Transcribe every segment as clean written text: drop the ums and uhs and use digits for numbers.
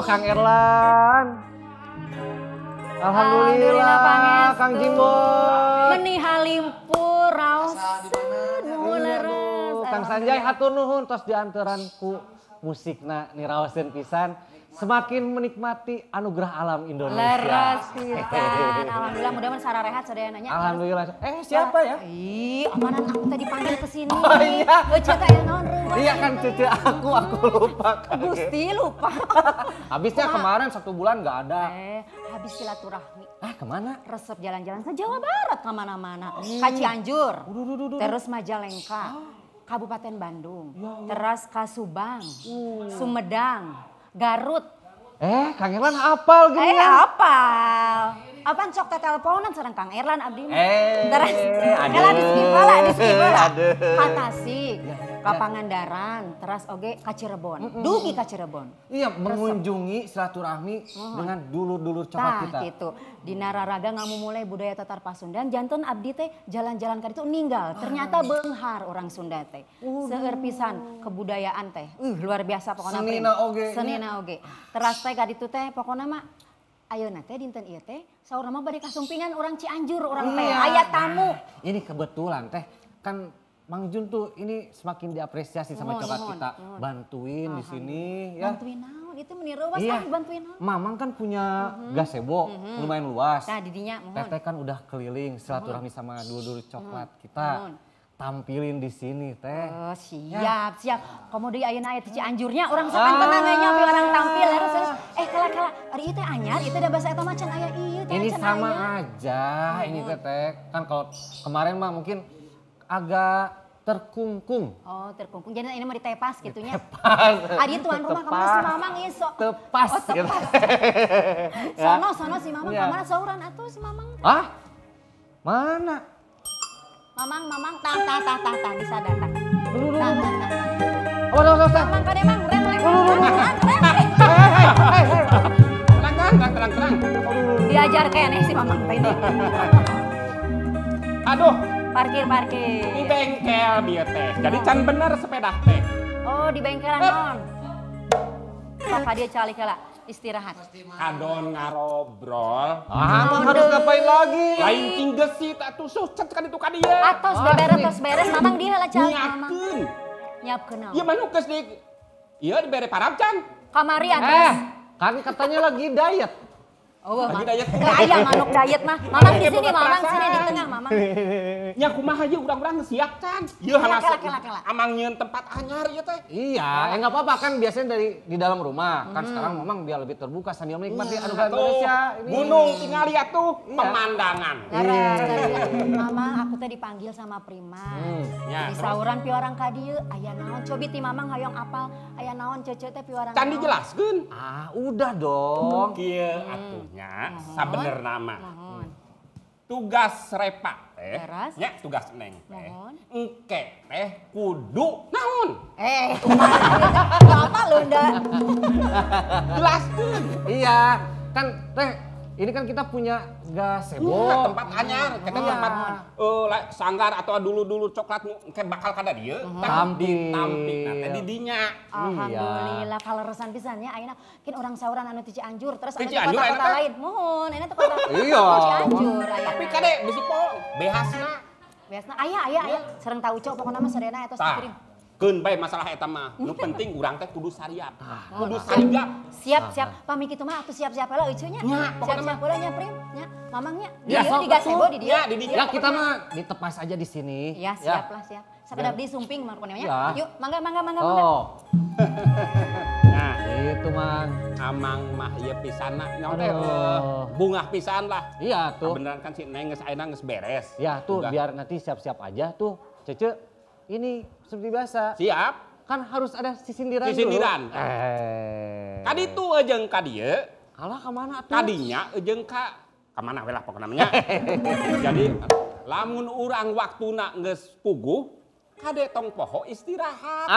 Kang Erlan. Alhamdulillah, Kang Jimbot. Meni halimpur raoseun nuhun leres. Kang Sanjay hatur nuhun tos diantaran ku musikna niraoseun pisan. Semakin menikmati anugerah alam Indonesia. Leres pisan. Alhamdulillah mudah-mudahan sararehat sadayana nya. Alhamdulillah. Siapa ya? Ih, amanan aku tadi panggil ke sini. Oh iya. Euceu teh aya naon reuwas. Iya kan cucu aku lupa. Gusti lupa. Habisnya kemarin 1 bulan nggak ada. Habis silaturahmi. Ah, kemana? Resep jalan-jalan ke Jawa Barat kemana-mana. Ka Cianjur. Terus Majalengka. Kabupaten Bandung. Terus ka Subang. Sumedang. Garut. Kang Erlan hafal gini. Hafal. Apaan sok teh teleponan sareng Kang Erlan abdi mah. Terus kala di skip heula, di skip heula. Ka Tasik, ka Pangandaran, terus oge ka Cirebon. Dugi ka Cirebon. Iya, mengunjungi silaturahmi dengan dulur-dulur coklat kita. Tah gitu. Dina raraga ngamumule budaya Tatar Pasundan, janten abdi teh jalan-jalan ka ditu ninggal. Ternyata beunghar orang Sunda teh. Seueur pisan kebudayaan teh. Luar biasa pokona. Senina oge. Senina oge. Teras teh ka ditu teh pokona mah ayeuna teh dinten ieu teh saurna mah bade kasumpingan urang Cianjur urang teh aya tamu. Ini kebetulan teh kan Mang Jun tuh ini semakin diapresiasi sama coklat kita. Bantuin di sini ya. Bantuin naon? Itu meni reuwas kan bantuin naon? Mamang kan punya gazebo lumayan luas. Nah, didinya mohon. Teteh kan udah keliling silaturahmi sama dulur-dulur coklat kita. Tampilin di sini teh. Oh, siap, siap. Komo deui ayeuna aya ti Cianjurnya urang sakantenan we nya orang tampil harus. Kala-kala ari ieu teh anyar, ieu teh da basa eta mah can aya ieu teh. Ini sama aja ini teh. Kan kalau kemarin mah mungkin agak terkungkung. Oh, terkungkung. Jadi ini mah ditepas gitunya. Tepas. Ari tuan rumah kemana si Mamang ieu sok. Tepas. Oh, tepas. Sono sono si Mamang kemana sauran atuh si Mamang. Hah? Mana? Mamang, Mamang, tah, tah, tah, tah, tah, bisa datang. Tah, tah, tah. Oh, tah. Mamang, kade mang, rem, rem, rem, rem. Tenang, tenang, tenang, tenang. Diajar kayaknya si Mamang teh ini. Aduh. Parkir, parkir. Di bengkel bieu teh. Jadi can bener sepeda teh. Oh, di bengkelan non. Sok dia calik heula. Istirahat. Kadon ngarobrol. Ah, emang harus ngapain lagi? Lain cing gesit atuh sucet kan itu ka dieu. Atos beberes, tos beres, mamang dia heula calik mamang. Nyiapkeun. Nyiapkeun naon? Ieu mah nu geus di ieu dibere parabcan. Kamari atos. Kan katanya lagi diet. Oh, lagi diet. Aya manuk diet mah. Mamang di sini, mamang sini di tengah, mamang. Nya kumaha ieu urang-urang siap can. Ieu halas. Amang nyieun tempat anyar ieu teh. Iya, enggak apa-apa kan biasanya dari di dalam rumah. Kan sekarang mamang biar lebih terbuka sambil menikmati anugerah Indonesia ini. Gunung tingali atuh pemandangan. Mamang aku teh dipanggil sama Prima. Di sauran piwarang ka dieu aya naon cobi ti mamang hoyong apal aya naon cece teh piwarang. Can dijelaskeun. Ah, udah dong. Kieu atuh nya sabenerna mah. Tugas Repa teh, nya tugas Neng teh, engke teh kudu naon? Apa lunda? Jelaskeun. Iya, kan teh ini kan kita punya gazebo. Ya, tempat anyar, kita tempat sanggar atau dulu-dulu coklat kayak bakal kada dieu. Tampil. Nah, tadi dinya. Alhamdulillah kalau resan pisan nya ayeuna kin urang sauran anu ti Cianjur terus anu ti kota-kota lain. Muhun, ayeuna teh kota Cianjur aya. Tapi kade bisi po behasna. Behasna aya aya aya sareng tauco pokona mah sadayana eta dikirim. Keun bae masalah eta mah. Nu penting urang teh kudu sariap. Kudu sarigap. Siap, siap. Pami kitu mah atuh siap-siap heula euceu nya. Siap-siap heula nya Prim, nya. Mamang nya. Di dieu di gazebo di dieu. Ya kita mah ditepas aja di sini. Ya, siap lah, siap. Sakedap di sumping mah pokoknya nya. Yuk, mangga mangga mangga mangga. Nah, itu Mang. Amang mah ieu pisanna nyaho teh bungah pisan lah. Iya tuh. Beneran kan si Neng geus ayeuna geus beres. Ya tuh biar nanti siap-siap aja tuh. Cece ini seperti biasa. Siap. Kan harus ada sisindiran dulu. Sisindiran. Kaditu jeung ka dieu. Kalah ka mana atuh? Kadinya jeung ka mana we lah pokona nya. Jadi lamun urang waktuna geus puguh, kade tong poho istirahat.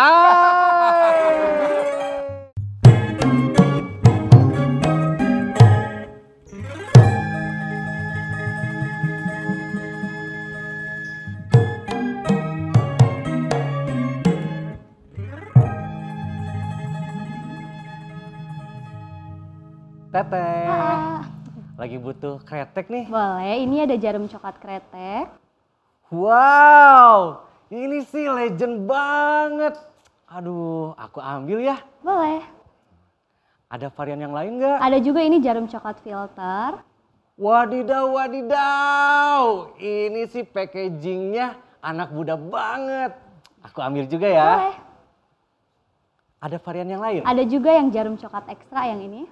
Teteh, lagi butuh kretek nih. Boleh, ini ada jarum coklat kretek. Wow, ini sih legend banget. Aduh, aku ambil ya. Boleh. Ada varian yang lain nggak? Ada juga ini jarum coklat filter. Wadidaw, wadidaw. Ini sih packagingnya anak muda banget. Aku ambil juga ya. Boleh. Ada varian yang lain? Ada juga yang jarum coklat ekstra yang ini.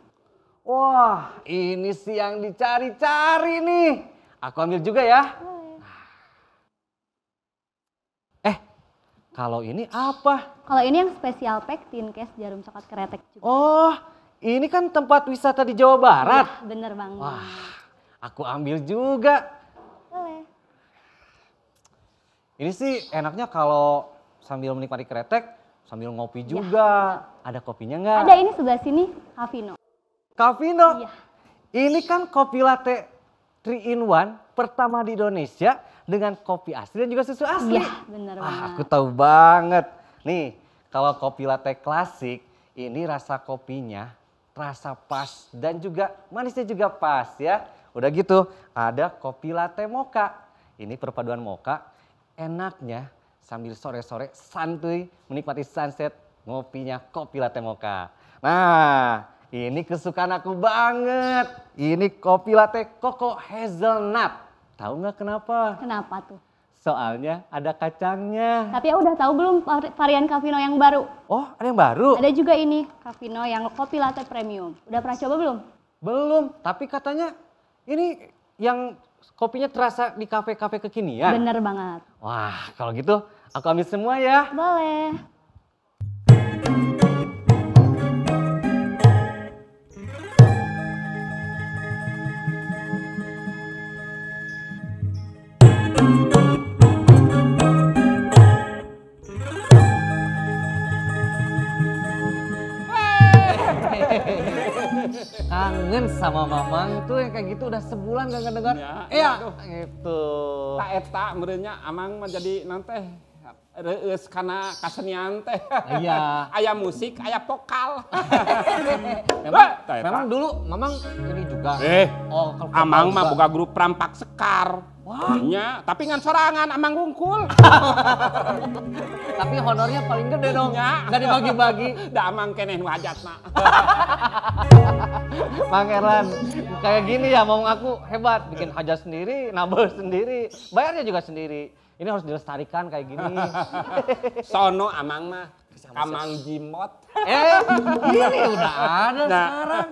Wah, ini sih yang dicari-cari nih. Aku ambil juga ya. Boleh. Kalau ini apa? Kalau ini yang spesial pack tin case jarum coklat kretek juga. Oh, ini kan tempat wisata di Jawa Barat. Ya, bener banget. Wah, aku ambil juga. Boleh. Ini sih enaknya kalau sambil menikmati kretek, sambil ngopi juga. Ya, ada kopinya nggak? Ada, ini sebelah sini, Cavino. Cavino, iya. Ini kan kopi latte 3 in 1 pertama di Indonesia dengan kopi asli dan juga susu asli. Iya, bener banget. Aku tahu banget. Nih, kalau kopi latte klasik, ini rasa kopinya terasa pas dan juga manisnya juga pas ya. Udah gitu, ada kopi latte mocha. Ini perpaduan mocha, enaknya sambil sore-sore santuy menikmati sunset, ngopinya kopi latte mocha. Nah, ini kesukaan aku banget. Ini kopi latte koko hazelnut. Tahu nggak kenapa? Kenapa tuh? Soalnya ada kacangnya. Tapi ya udah tahu belum varian Cavino yang baru? Oh, ada yang baru? Ada juga ini Cavino yang kopi latte premium. Udah pernah coba belum? Belum, tapi katanya ini yang kopinya terasa di kafe-kafe kekinian. Bener banget. Wah, kalau gitu aku ambil semua ya. Boleh. Kangen sama Mamang tuh yang kayak gitu udah sebulan gak ngedengar. Iya, gitu. Tak eta merenya Amang mah jadi nanti reueus kana kasenian teh. Iya. Aya musik, aya vokal. Memang dulu Mamang ini juga. Oh, Amang mah boga grup Rampak Sekar. Wah. Nya, tapi ngan sorangan Amang wungkul. Tapi honornya paling gede dong. Nggak dibagi-bagi. Da Amang keneh nu hajatna. Mang Erlan, kayak gini ya mau aku hebat, bikin hajat sendiri, nabel sendiri, bayarnya juga sendiri. Ini harus dilestarikan kayak gini. Sono Amang mah, Amang Jimot. Ini udah ada sekarang.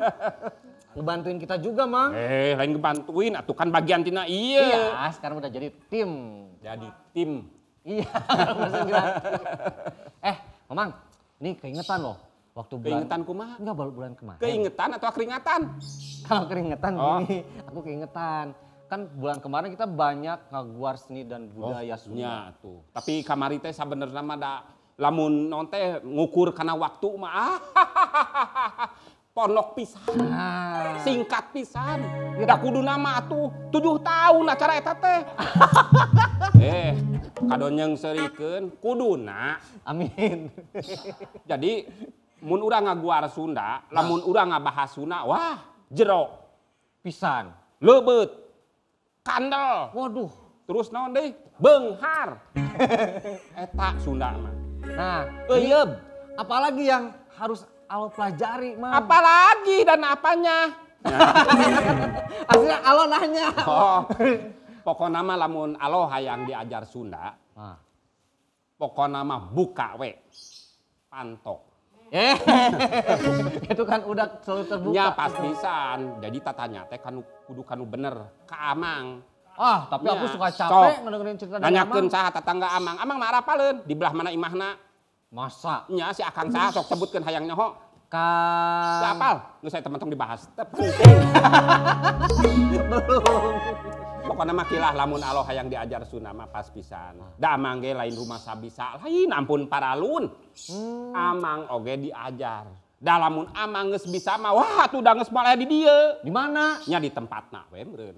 Ngebantuin kita juga, Mang. Lain ngebantuin, atuh kan bagian tina iya. Iya, sekarang udah jadi tim. Jadi tim. Iya, Mamang, ini keingetan loh. Waktu bulan, keingetan kumaha? Enggak, baru bulan kemarin. Keingetan atau keringatan? Kalau keringetan gini, aku keingetan. Kan bulan kemarin kita banyak ngaguar seni dan budaya Sunda. Iya tuh. Tapi kamari teh sabenerna mah da lamun non teh ngukur kana waktu mah ponok pisan. Singkat pisan. Da kuduna mah atuh 7 tahun acara eta teh. Kadonyeng seurikeun kuduna. Amin. Jadi mun urang ngaguar Sunda, lamun urang ngabahas Sunda, wah jero pisan, lebeut, kandel. Waduh, terus naon deui? Beunghar. Eta Sunda mah. Nah, euyeub. Apalagi yang harus Alo pelajari, Mang? Apalagi dan apanya? Aslinya Alo nanya. Oh. Pokokna mah lamun Alo hayang diajar Sunda. Ah. Pokokna mah buka we. Pantok. Itu kan udah selalu terbuka. Nya pas pisan. Jadi tatanya teh kanu kudu kanu bener ka Amang. Ah, tapi aku suka capek ngedengerin cerita dari Amang. Nanyakeun saha tetangga Amang. Amang mah arapaleun di belah mana imahna? Masa? Nya si Akang saha sok sebutkeun hayang nyaho. Kang. Teu apal? Geus saya teman tong dibahas. Teu penting. Belum. Pokokna mah kilah lamun Alo hayang diajar Sunda mah pas pisan. Da Amang ge lain rumah sabisa, lain ampun paralun. Amang oge diajar. Da lamun Amang geus bisa mah wah atuh da geus moal aya di dieu. Di mana? Nya di tempatna we meureun.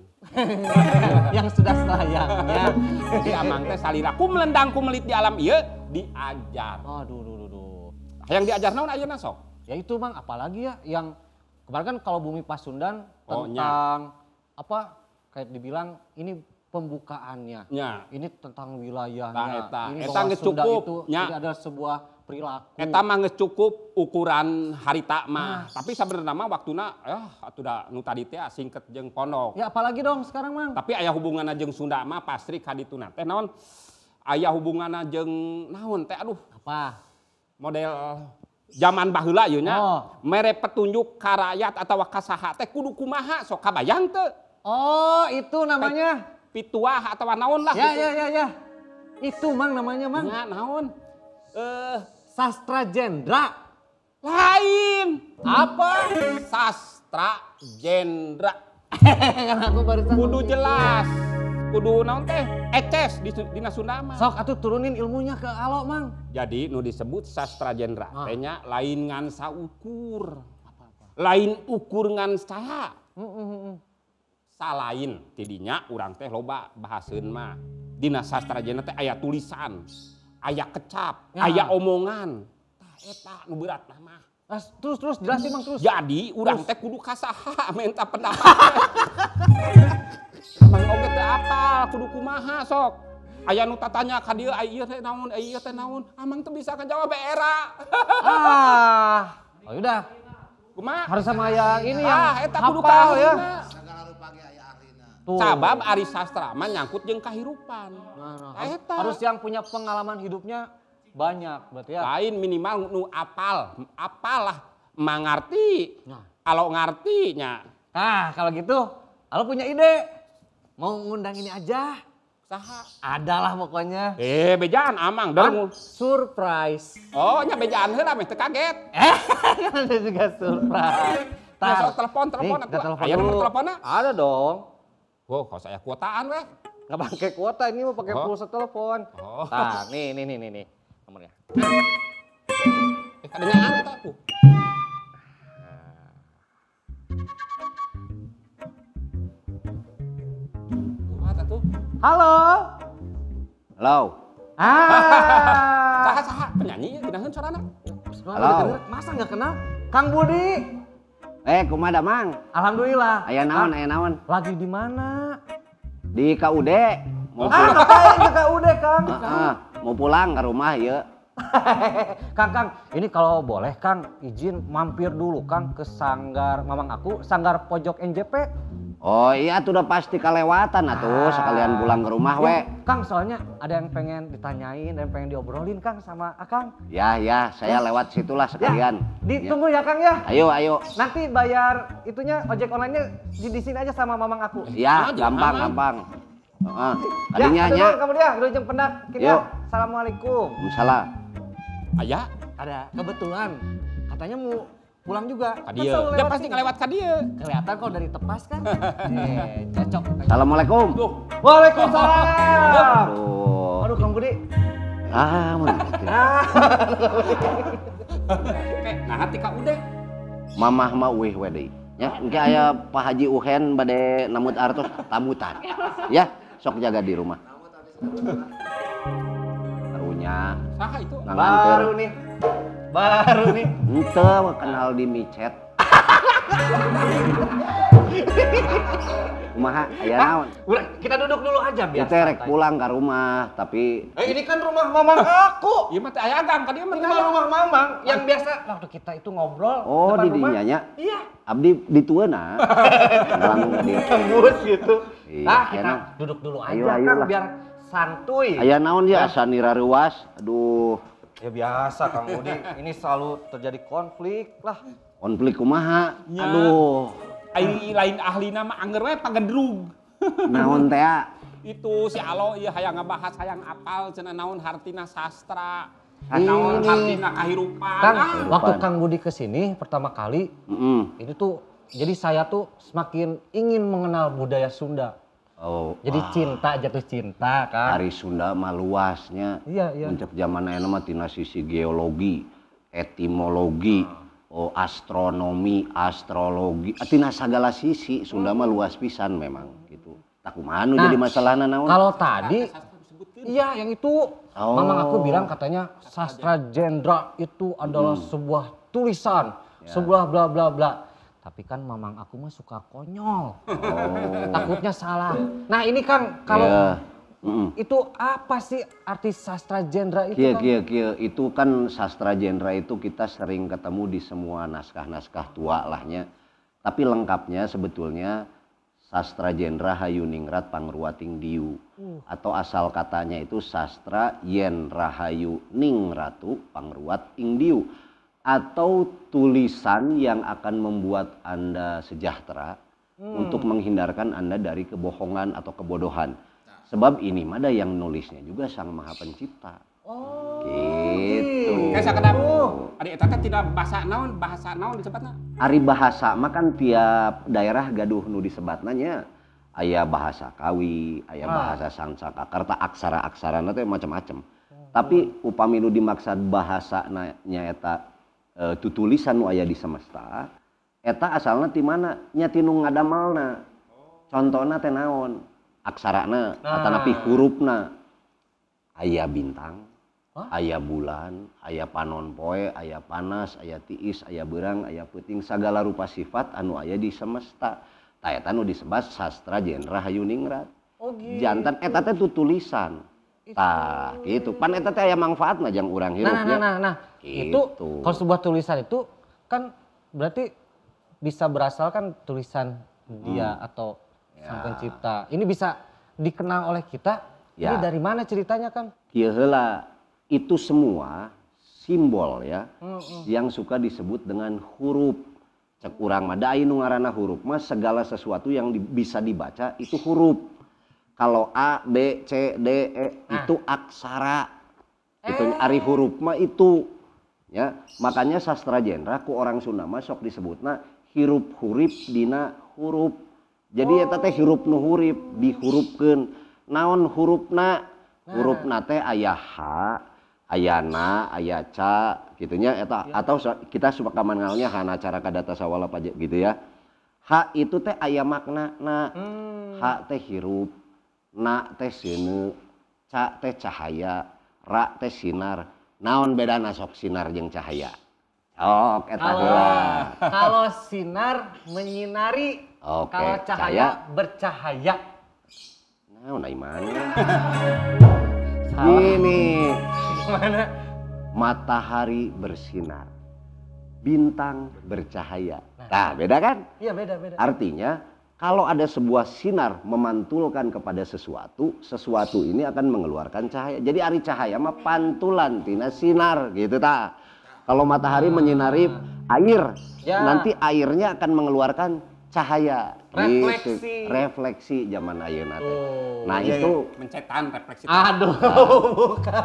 Yang sudah selayaknya. Jadi Amang teh salira ku melendang ku melit di alam ieu diajar. Aduh duh duh. Hayang diajar naon ayeuna sok? Ya itu Mang, apalagi ya yang kemarin kan kalau Bumi Pasundan tentang apa kayak dibilang ini pembukaannya. Ya. Ini tentang wilayahnya. Nah, eta. Ini eta bahwa geus Sunda cukup. itu ya. Ini adalah sebuah perilaku. Eta mah geus cukup ukuran harita mah. Tapi sabenerna mah waktuna atuh da nu tadi teh singket jeung pondok. Ya apalagi dong sekarang Mang. Tapi aya hubunganna jeung Sunda mah pasti ka dituna teh naon? Aya hubunganna jeung naon teh aduh. Apa? Model zaman baheula ieu nya. Mere petunjuk ka rakyat atawa ka saha teh kudu kumaha sok kabayang teu. Oh, itu namanya pituah atau naon lah. Ya, gitu. Ya. Itu Mang namanya, Mang. Ya, naon? Sastra jendra. Lain. Apa? Sastra jendra. Kan aku barusan kudu jelas. Kudu naon teh? Eces di dina Sunda mah. Sok atuh turunin ilmunya ke Alo, Mang. Jadi nu disebut sastra jendra teh nya lain ngan saukur. Apa-apa. Lain ukur ngan saha. Salain tidinya urang teh loba bahaseun mah. Dina sastra jendra teh aya tulisan, aya kecap, ya. Aya omongan. Tah eta nu berat mah. Terus jelasin Mang terus. Jadi urang teh kudu ka saha minta pendapat. Mang oge teu apal kudu kumaha sok. Aya nu tatanya ka dieu ai ieu teh naon, ai ieu teh naon. Amang teu bisa ngajawab era. Ah. Oh udah. Kumaha? Harus sama yang ini yang eta kudu hafal ya. Tuh. Sabab ari sastra mah nyangkut jeung kahirupan. Nah, harus yang punya pengalaman hidupnya banyak berarti ya. Lain minimal nu apal, apalah mangarti. Nah. Kalau ngarti nya. Nah, kalau gitu Alo punya ide. Mau ngundang ini aja. Saha? Adalah pokoknya. Bejaan Amang dong. Surprise. Oh, nya bejaan heula meh teu kaget. Ada juga surprise. Tar, telepon atuh. Aya nomor teleponnya? Ada dong. Wow, kalau saya kuotaan weh. Nggak pakai kuota, ini mau pakai pulsa telepon. Oh. Nah, nih nomornya. Kadangnya aneh aku. Kuat atuh. Halo. Halo. Ah. Saha penyanyi geunaheun sorana. Halo. Masa nggak kenal? Kang Budi. Kumaha Mang? Alhamdulillah. Aya naon, aya naon? Lagi di mana? Di KUD. Mau ngapain ke KUD, Kang? Mau pulang ke rumah ya. Kang, ini kalau boleh Kang izin mampir dulu Kang ke sanggar mamang aku, sanggar pojok NJP. Oh iya tuh udah pasti kelewatan atuh sekalian pulang ke rumah ya, we. Kang soalnya ada yang pengen ditanyain, ada yang pengen diobrolin Kang sama Akang. Ya, saya lewat situlah sekalian. Ya, ditunggu ya Kang ya. Ayo. Nanti bayar itunya ojek online-nya di sini aja sama mamang aku. Ya, gampang. Heeh. Kadinya nya. Kamu dia, wilujeng pendak. Yuk. Assalamualaikum. Waalaikumsalam. Aya? Ada kebetulan katanya mau pulang juga. Ka dieu. Dia pasti ngelewat ka dieu. Kelihatan kalau dari tepas kan. Cocok. Assalamualaikum. Duh. Waalaikumsalam. Aduh. Aduh Kang Budi. Ah, mun. Nah, hati ka udah. Mamah mah uih we deui. Ya, engke aya Pak Haji Uhen bade namut artos tamutan. Ya, sok jaga di rumah. Karunya. Saha itu? Baru nih. Ente kenal di micet. Kumaha aya naon? Kita duduk dulu aja biar. Kita rek pulang ke rumah, tapi ini kan rumah mamang aku. Ieu mah teh aya agang ka dieu mah. Ini rumah mamang yang biasa waktu kita itu ngobrol. Oh, di dinya nya. Iya. Abdi ditueuna. Langsung ka dieu. Tembus gitu. Iya, nah, kita duduk dulu aja ayo, kan biar santuy. Aya naon ya asa nirareuwas. Aduh. Ya biasa Kang Budi, ini selalu terjadi konflik lah. Konflik kumaha? Ya. Aduh. Ai lain ahlina mah anger we pagedrug. Naon teh? Itu si Alo ieu hayang ngabahas hayang apal cenah naon hartina sastra. Naon hartina kahirupan. Kang, waktu Kang Budi kesini pertama kali, itu tuh jadi saya tuh semakin ingin mengenal budaya Sunda. Oh, jadi cinta jatuh cinta kan. Ari Sunda mah luasnya. Iya, iya. Mencek zaman ayeuna mah tina sisi geologi, etimologi, astronomi, astrologi, tina sagala sisi Sunda mah luas pisan memang gitu. Tak kumaha nu jadi masalahna naon? Kalau tadi iya yang itu mamang aku bilang katanya sastra jendra itu adalah sebuah tulisan, sebuah bla bla bla. Tapi kan mamang aku mah suka konyol. Oh. Takutnya salah. Nah ini kan kalau itu apa sih arti sastra jendra itu? Kia, itu kan sastra jendra itu kita sering ketemu di semua naskah-naskah tua lahnya. Tapi lengkapnya sebetulnya sastra jendra hayuningrat pangruwating diu. Atau asal katanya itu sastra yen rahayu ningratu pangruwat ing diu. Atau tulisan yang akan membuat Anda sejahtera untuk menghindarkan Anda dari kebohongan atau kebodohan. Sebab ini mah ada yang nulisnya juga Sang Maha Pencipta. Oh, gitu. Kayak sakedap. Ari eta teh tidak bahasa naon disebatna? Ari bahasa mah kan tiap daerah gaduh nu disebatna nya. Aya bahasa Kawi, aya bahasa Sansakakerta, aksara-aksarana teh macam-macam. Tapi upami nu dimaksud bahasa nyaeta tutulisan nu aya di semesta, eta asalna ti mana? Nya ti nu ngadamalna. Contona teh naon? Aksarana, atanapi hurufna. Aya bintang, aya bulan, aya panon poe, aya panas, aya tiis, aya beurang, aya peuting, sagala rupa sifat anu aya di semesta. Tah eta nu disebat sastra jendra hayuningrat. Oh, gitu. Jantan eta teh tutulisan. Tah gitu. Pan eta teh aya mangfaatna jang urang hirupnya. Nah, gitu. Itu kalau sebuah tulisan itu kan berarti bisa berasal kan tulisan dia atau sang pencipta. Ini bisa dikenal oleh kita. Ya. Ini dari mana ceritanya, Kang? Kieu heula, itu semua simbol ya yang suka disebut dengan huruf. Cek urang mah da aya nu ngaranna huruf mah segala sesuatu yang bisa dibaca itu huruf. Kalau A, B, C, D, E itu aksara. Itu ari huruf mah itu. Ya, makanya sastra jendra ku orang Sunda mah sok disebutna hirup hurip dina huruf. Jadi eta teh hirup nu hurip dihurupkeun. Naon hurufna? Hurufna teh aya H, aya na, aya ca gitunya eta atau kita suka mangalnya hana cara kadata sawala paje gitu ya. H itu teh aya maknana. H teh hirup, na teh seuneu, ca teh cahaya, ra teh sinar. Naon bedana sok sinar jeung cahaya? Sok eta heula. Kalau sinar menyinari, kalau cahaya bercahaya. Naon ai mana? Gini. Gimana? Matahari bersinar, bintang bercahaya. Nah, beda kan? Iya, beda. Artinya kalau ada sebuah sinar memantulkan kepada sesuatu, sesuatu ini akan mengeluarkan cahaya. Jadi ari cahaya mah pantulan tina sinar gitu ta. Kalau matahari menyinari air, nanti airnya akan mengeluarkan cahaya. Refleksi. Gitu. Refleksi zaman ayeuna teh. Nah, itu mencetan refleksi. Aduh, bukan.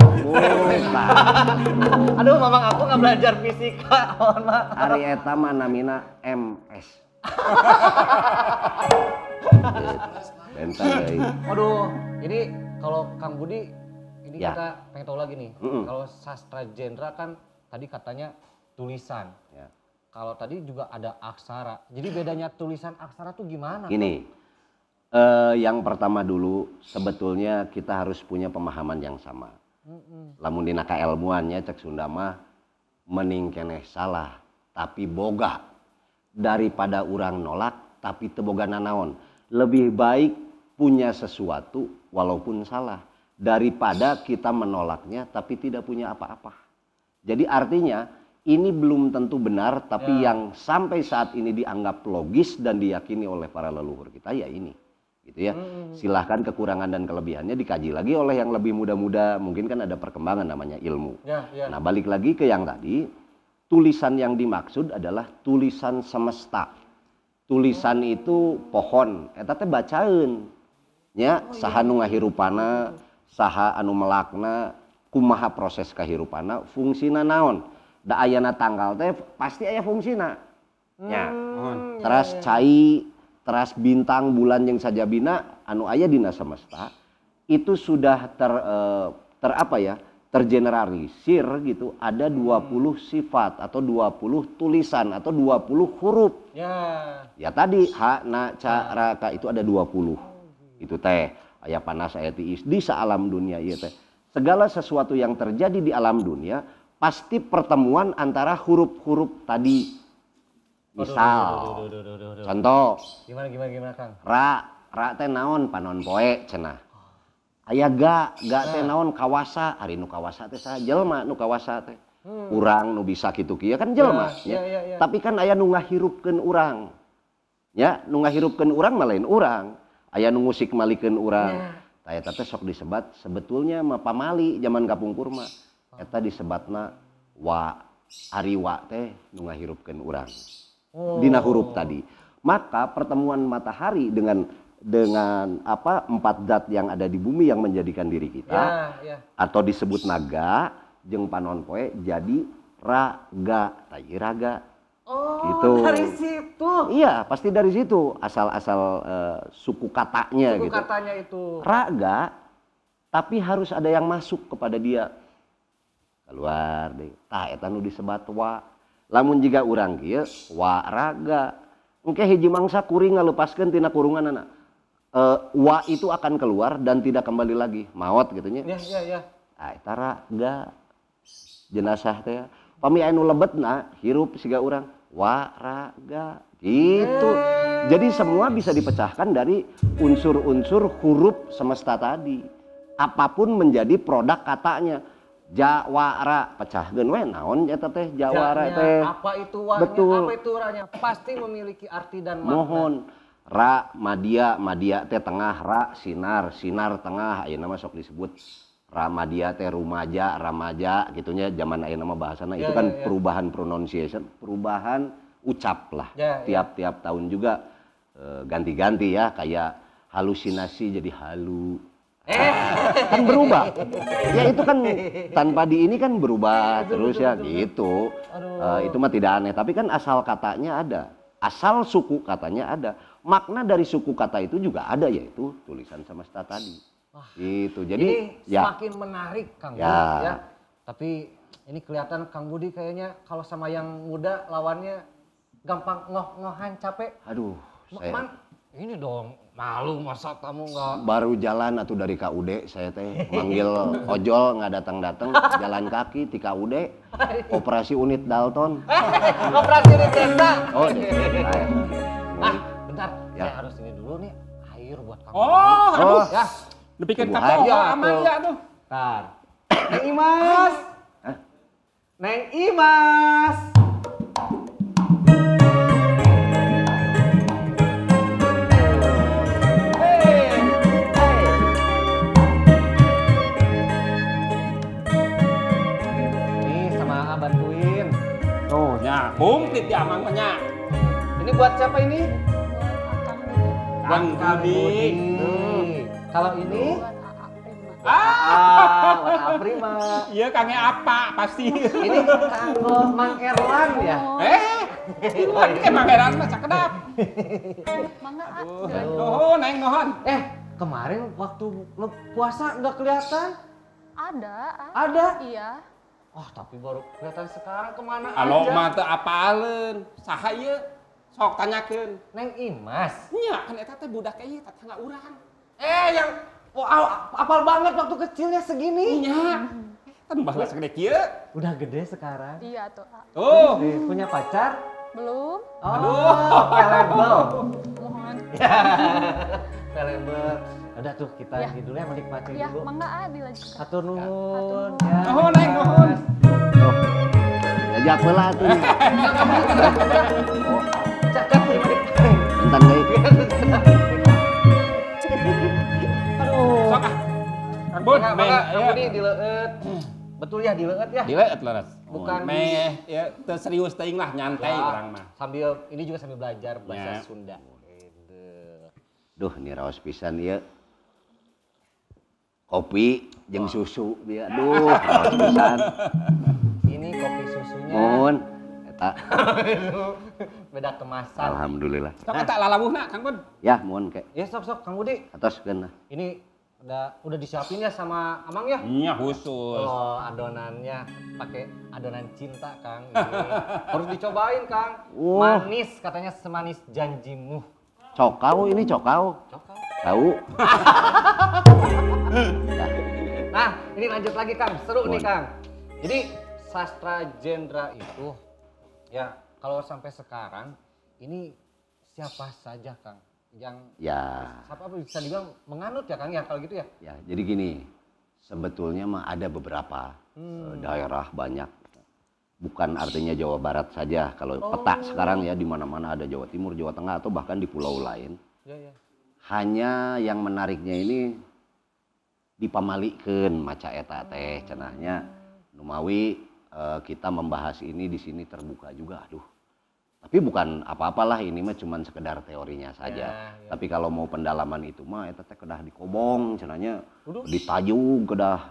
Aduh, mamang aku nggak belajar fisika, mohon maaf. Ari eta mah namina MS. Bentar deui. Aduh, ini kalau Kang Budi ini kita pengen tahu lagi nih. Kalau sastra jendra kan tadi katanya tulisan. Ya. Kalau tadi juga ada aksara. Jadi bedanya tulisan aksara tuh gimana? Gini, yang pertama dulu sebetulnya kita harus punya pemahaman yang sama. Lamun dina kaelmuannya cek Sunda mah mening keneh salah tapi boga. Daripada urang nolak tapi teu boga nanaon. Lebih baik punya sesuatu walaupun salah daripada kita menolaknya tapi tidak punya apa-apa. Jadi artinya ini belum tentu benar, tapi yang sampai saat ini dianggap logis dan diyakini oleh para leluhur kita ya ini. Gitu ya. Silahkan kekurangan dan kelebihannya dikaji lagi oleh yang lebih muda-muda, mungkin kan ada perkembangan namanya ilmu. Ya, ya. Nah, balik lagi ke yang tadi, tulisan yang dimaksud adalah tulisan semesta. Tulisan itu pohon, eta teh bacaeun. Nya, saha nu ngahirupana, saha anu melakna, kumaha proses kahirupana, fungsina naon. Da ayana tanggal teh pasti aya fungsina. Nya. Teras cai, teras bintang, bulan yang sajabina anu aya dina semesta itu sudah tergeneralisir gitu, ada 20 sifat atau 20 tulisan atau 20 huruf. Ya. Ya tadi H, Na, Ca, Ra, Ka itu ada 20. Itu teh aya panas, aya tiis di saalam dunia ieu teh. Segala sesuatu yang terjadi di alam dunia pasti pertemuan antara huruf-huruf tadi. Misal, contoh, gimana Kang? Ra, ra teh naon panon poe cenah. Aya ga, ga teh naon kawasa, ari nu kawasa teh saha jelema nu kawasa teh. Urang nu bisa kitu kieu kan jelema ya. Ya. Tapi kan aya nu ngahirupkeun urang. Ya, nu ngahirupkeun urang mah lain urang. Aya nu ngusik malikeun urang. Tah eta teh sok disebat sebetulnya mah pamali zaman kapungkur mah. Eta disebatna wa, ari wa teh nu ngahirupkeun urang. Dina huruf tadi. Maka pertemuan matahari dengan apa empat zat yang ada di bumi yang menjadikan diri kita atau disebut naga jeung panon poe jadi raga, tai raga. Oh, gitu. Dari situ. Iya, pasti dari situ asal-asal suku katanya suku gitu. Katanya itu. Raga, tapi harus ada yang masuk kepada dia. Keluar deh. Tah eta nu disebat wa. Lamun jiga urang kieu wa raga. Engke hiji mangsa kuring ngalepaskeun tina kurunganana. Wa itu akan keluar dan tidak kembali lagi, maot gitu nya. Ya, ya, ya. Ah eta raga. Jenazah teh. Pami anu lebetna hirup siga urang wa raga gitu. Jadi semua bisa dipecahkan dari unsur-unsur huruf semesta tadi. Apapun menjadi produk katanya. Jawara pecahkeun we naon eta teh jawara teh. Apa itu wanya, betul. Apa itu ranya pasti memiliki arti dan makna. Mohon ra madia, madia teh tengah, ra sinar, sinar tengah ayeuna mah sok disebut ramadia teh rumaja, ramaja gitunya zaman ayeuna mah bahasana ya, itu kan ya, ya. Perubahan pronunciation, perubahan ucap lah. Tiap-tiap tahun juga ganti-ganti ya, kayak halusinasi jadi halu. Kan berubah. Ya itu kan tanpa di ini kan berubah terus ya gitu. Itu mah tidak aneh, tapi kan asal katanya ada. Asal suku katanya ada. Makna dari suku kata itu juga ada, yaitu tulisan semesta tadi. Wah, itu. Jadi ini ya, semakin menarik Kang ya. Budi ya. Tapi ini kelihatan Kang Budi kayaknya kalau sama yang muda lawannya gampang ngoh-ngohan capek. Aduh, saya Man, ini dong malu masa kamu nggak baru jalan atau dari KUD saya teh manggil ojol nggak datang-datang, jalan kaki di KUD operasi unit Dalton. Operasi unit Delta. Oh, Delta. Ah, bentar, ya. Saya harus ini dulu nih air buat kamu. Oh, aduh. Ya. Dipikir kapok, ya, aman ya tuh. Bentar. Neng Imas. Hah? Neng Imas. Tuh, nya, komplit ya amang nya. Ini buat siapa ini? Buat Kang Budi. Kalau ini? Buat AA Prima. Buat AA Prima. Iya, Kangnya apa pasti. Ini kanggo Mang Erlan ya? Ini Mang Erlan mah cakedap. Mangga, Aduh, neng nuhun. Kemarin waktu puasa nggak kelihatan? Ada. Ada? Iya. Oh, tapi baru kelihatan sekarang kemana Alo aja? Mah teu apaleun. Saha ieu? Sok tanyakeun. Neng Imas. Nya, kan eta teh budak ieu tetangga urang. Yang wow, apal banget waktu kecilnya segini. Nya. Kan baheula segede kieu. Udah gede sekarang. Iya tuh. Tuh. Punya pacar? Belum. Oh, aduh, available. Mohon. Available. Udah tuh kita ya. Dulu ya menikmati ya, dulu. Ya, mangga dilanjutkan. Hatur nuhun. Ya. Nuhun, Neng, nuhun. Tuh. Ngajak heula atuh. Oh. Cakep Bentar deui. Aduh. Sok ah. Kang Bud, Kang Budi dileueut. Betul ya dileueut ya? Dileueut leres. Bukan meh ya teu serius teuing lah nyantai ya, urang mah. Sambil ini juga sambil belajar bahasa ya. Sunda. Duh, ini raos pisan ieu. Kopi jeung susu dia. Duh, raos pisan. Ini kopi susunya. Mohon eta. Beda kemasan. Alhamdulillah. Sok eta lalawuhna Kang Bud. Ya, mohon ke. Ya sok-sok Kang Budi. Atos keun. Ini udah disiapin ya sama Amang ya? Iya khusus. Oh, adonannya pakai adonan cinta Kang. Ini. Harus dicobain Kang. Oh. Manis katanya semanis janjimu. Cokau ini cokau. Cokau. Tahu. Nah, ini lanjut lagi Kang. Seru nih Kang. Jadi sastra jendra itu ya kalau sampai sekarang ini siapa saja Kang yang ya siapa bisa dibilang menganut ya Kang ya kalau gitu ya? Ya, jadi gini, sebetulnya mah ada beberapa daerah banyak. Bukan artinya Jawa Barat saja. Kalau peta sekarang ya di mana-mana ada Jawa Timur, Jawa Tengah atau bahkan di pulau lain. Ya, ya. Hanya yang menariknya ini dipamalikeun maca eta teh cenahnya. Numawi kita membahas ini di sini terbuka juga, aduh. Tapi bukan apa-apalah ini mah cuman sekedar teorinya saja. Ya, ya. Tapi kalau mau pendalaman itu mah eta teh kedah dikobong cenahnya, ditayung kedah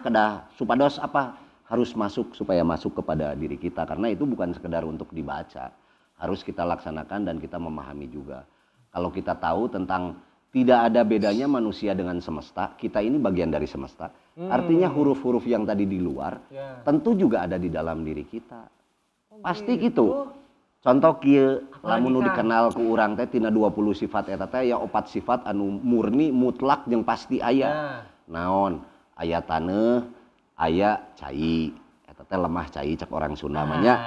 kedah supados apa harus masuk supaya masuk kepada diri kita karena itu bukan sekedar untuk dibaca. Harus kita laksanakan dan kita memahami juga. Kalau kita tahu tentang tidak ada bedanya manusia dengan semesta, kita ini bagian dari semesta. Artinya huruf-huruf yang tadi di luar tentu juga ada di dalam diri kita. Pasti gitu. Contoh kieu lamun nu dikenal ku urang teh tina 20 sifat eta teh aya 4 sifat anu murni mutlak jeung pasti aya. Naon? Aya taneuh, aya cai. Eta teh lemah cai cek orang Sunda mah nya.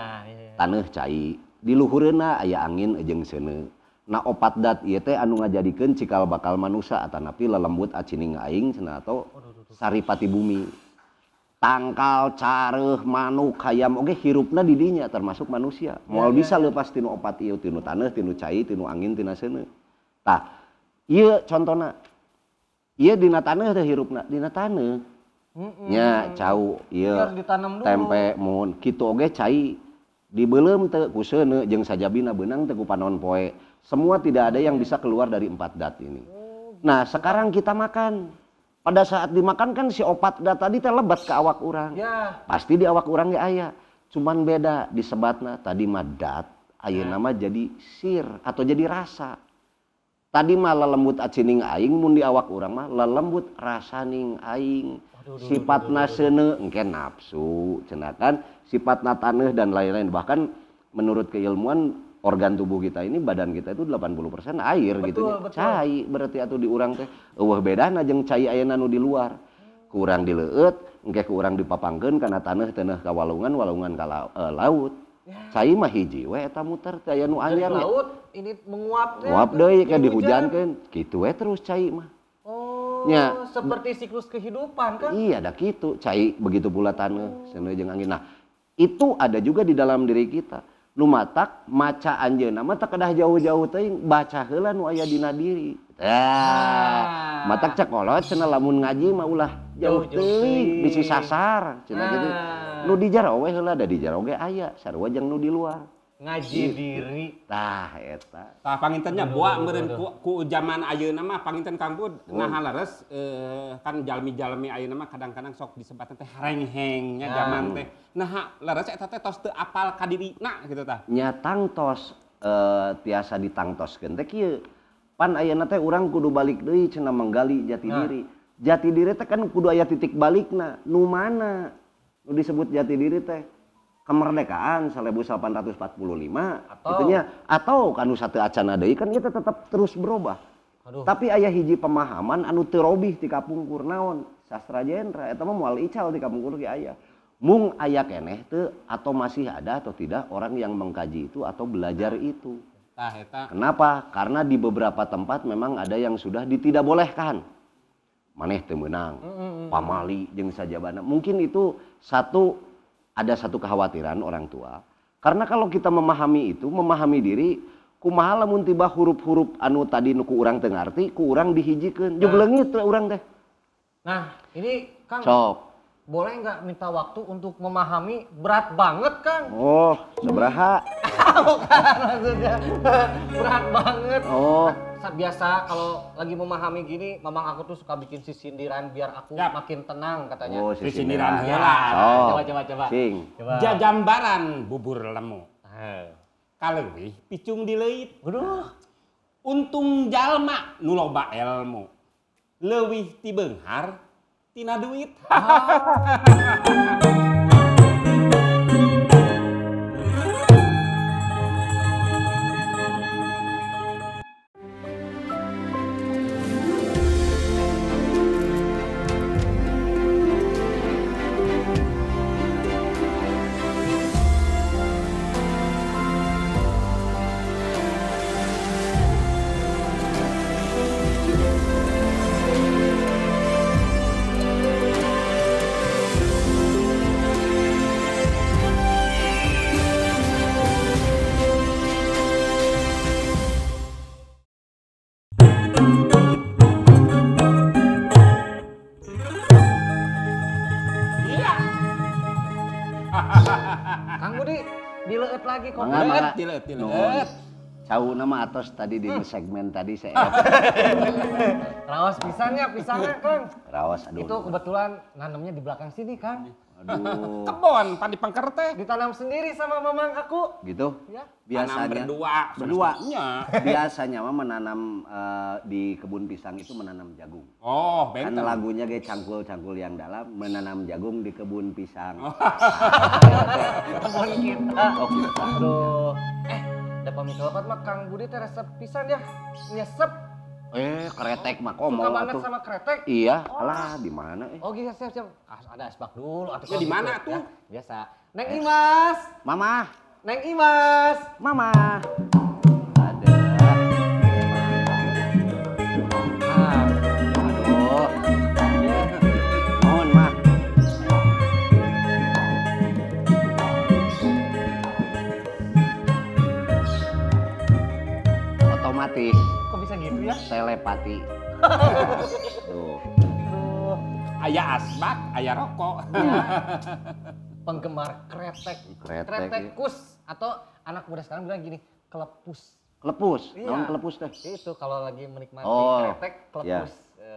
Taneuh cai. Di luhureuna aya angin jeung seuneu. Nah opat dat ieu teh anu ngajadikeun cikal bakal manusa atanapi lelembut acining aing cenah atau saripati bumi. Tangkal, careuh, manuk, hayam oge hirupna di dinya termasuk manusia. Moal bisa leupas tinu opat ieu, tinu taneuh, tinu cai, tinu angin, tina seuneu. Tah, ieu contona. Ieu dina taneuh teh hirupna, dina taneuh. Nya cau ieu tempe mun kitu oge cai dibeuleum teu ku seuneu jeung sajabina beunang teu ku panon poe. Semua tidak ada yang bisa keluar dari 4 dat ini. Nah, sekarang kita makan. Pada saat dimakan kan si opat dat tadi teh lebat ke awak urang. Ya. Pasti di awak urang ge aya. Cuman beda disebatna tadi mah dat, ayeuna mah jadi sir atau jadi rasa. Tadi mah lelembut acining aing mun di awak urang mah lelembut rasaning aing. Sifatna seuneu engke nafsu cenah kan, sifatna taneuh dan lain-lain. Bahkan menurut keilmuan organ tubuh kita ini badan kita itu 80% air. Betul, gitu nya. Cai berarti atuh di urang teh eueuh bedana jeung cai ayeuna nu di luar. Ku urang dileueut, engke ku urang dipapangkeun kana taneuh taneuh ka walungan, walungan ka laut. Ya. Cai mah hiji we eta muter teh aya nu anyar. Laut ini menguap teh. Nguap deui ke dihujankeun. Kitu we terus cai mah. Oh, nya, seperti siklus kehidupan kan? Iya, da kitu. Cai begitu pula taneuh, seuneu jeung angin. Nah, itu ada juga di dalam diri kita. Nu matak maca anjeunna mah teu kedah jauh-jauh teuing, baca heula nu aya dina diri. Tah, matak cek kolot cenah lamun ngaji mah ulah jauh teuing, bisi sasar cenah kitu. Nu di jero we heula da di jero ge aya, sarua jeung nu di luar. Ngaji diri. Tah eta. Tah pangintennya boa meureun ku jaman ayeuna mah panginten Kang Bud nah leres kan jalmi-jalmi ayeuna mah kadang-kadang sok disebutna teh harengheng nya jaman teh. Nah leres eta teh tos teu apal ka dirina kitu tah. Nya tangtos tiasa ditangtoskeun teh kieu. Pan ayeuna teh urang kudu balik deui cenah menggali jati diri. Jati diri teh kan kudu aya titik balikna. Nu mana nu disebut jati diri teh? Kemerdekaan 1845 atau itunya atau kanu satu acana deui kan kita tetap terus berubah. Aduh. Tapi aya hiji pemahaman anu teu robih ti kapungkur naon sastra jendra eta mah moal ical ti kapungkur ge aya. Mung aya keneh teu atau masih ada atau tidak orang yang mengkaji itu atau belajar itu. Tah eta. Kenapa? Karena di beberapa tempat memang ada yang sudah ditidakbolehkan. Maneh teu meunang, pamali jeung sajabana. Mungkin itu satu, ada satu kekhawatiran orang tua. Karena kalau kita memahami itu, memahami diri, kumaha lamun tiba huruf-huruf anu tadi nu ku urang teu ngarti, ku urang dihijikeun. Jeung leungit we urang teh. Nah, ini Kang. Sok. Boleh nggak minta waktu untuk memahami? Berat banget, Kang. Oh, sabaraha? Bukan maksudnya. Berat banget. Oh. Biasa kalau lagi memahami gini, mamang aku tuh suka bikin sisindiran biar aku makin tenang katanya. Oh, sisindiran heula. Oh. Coba, coba, coba. Sing. Coba. Jajambaran bubur lemu. Kaleuwih picung dileuit. Aduh. Untung jalma nu loba ilmu. Leuwih ti beunghar tina duit. Kang Budi, dileuet lagi kok. Dileuet. Cau nama atos tadi di segmen tadi saya. Rawas pisangnya, pisangnya Kang. Rawas, aduh. Itu kebetulan nanemnya di belakang sini, Kang. Aduh. Kebon pan di pengker teh. Ditanam sendiri sama mamang aku. Gitu? Ya. Biasanya tanam berdua. Berdua. Biasanya mah menanam di kebun pisang itu menanam jagung. Oh, benten. Kan lagunya ge cangkul-cangkul yang dalam menanam jagung di kebun pisang. Oh. Kebun kita. Oh, kita. Aduh. Da pamit lepat mah Kang Budi teh resep pisan ya. Nyesep. Kretek mah komo atuh. Suka banget sama kretek? Iya, alah di mana Oh, gitu siap siap. Ada asbak dulu atuh. Ya di mana tuh? Ya, biasa. Neng Imas. Mama. Neng Imas. Mama. Ada. Aduh. Mohon, Ma. Otomatis. Kok bisa gitu ya? Telepati. Tuh. Aya asbak, aya rokok. Ya. Penggemar kretek. Kretekus atau anak muda sekarang bilang gini, kelepus. Kelepus? Iya. Naon kelepus teh? Itu kalau lagi menikmati kretek, kelepus. Ya.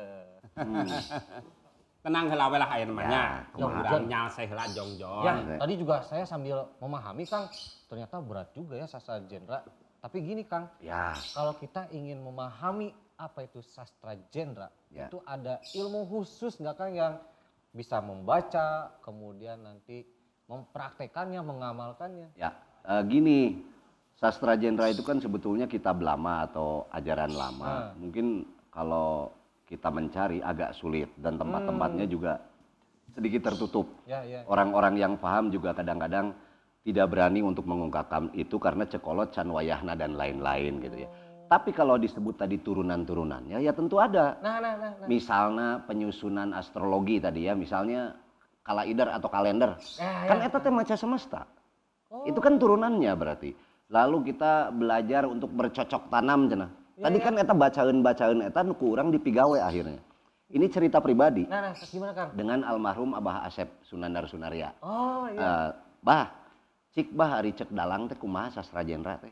Tenang heula we lah aya namanya. Ya, urang nyalse heula jongjon. Ya, tadi juga saya sambil memahami Kang, ternyata berat juga ya sastra genre. Tapi gini Kang, ya. Kalau kita ingin memahami apa itu sastra genre, ya. Itu ada ilmu khusus nggak Kang yang bisa membaca, kemudian nanti mempraktekannya, mengamalkannya? Ya, gini, sastra genre itu kan sebetulnya kitab lama atau ajaran lama. Mungkin kalau kita mencari agak sulit dan tempat-tempatnya juga sedikit tertutup. Ya, ya. Orang-orang yang paham juga kadang-kadang tidak berani untuk mengungkapkan itu karena cekolot, can wayahna, dan lain-lain gitu ya. Tapi kalau disebut tadi turunan-turunannya, ya tentu ada. Nah. Misalnya penyusunan astrologi tadi ya, misalnya kalaidar atau kalender. Ya, kan eta teh maca semesta. Oh. Itu kan turunannya berarti. Lalu kita belajar untuk bercocok tanam cenah. Ya, tadi ya. Kan eta bacaeun-bacaeun eta nu ku urang dipigawe akhirnya. Ini cerita pribadi. Nah, gimana Kang? Dengan almarhum Abah Asep Sunandar Sunarya. Oh, iya. Bah, cik bah ari cek dalang teh kumaha sastra genre teh.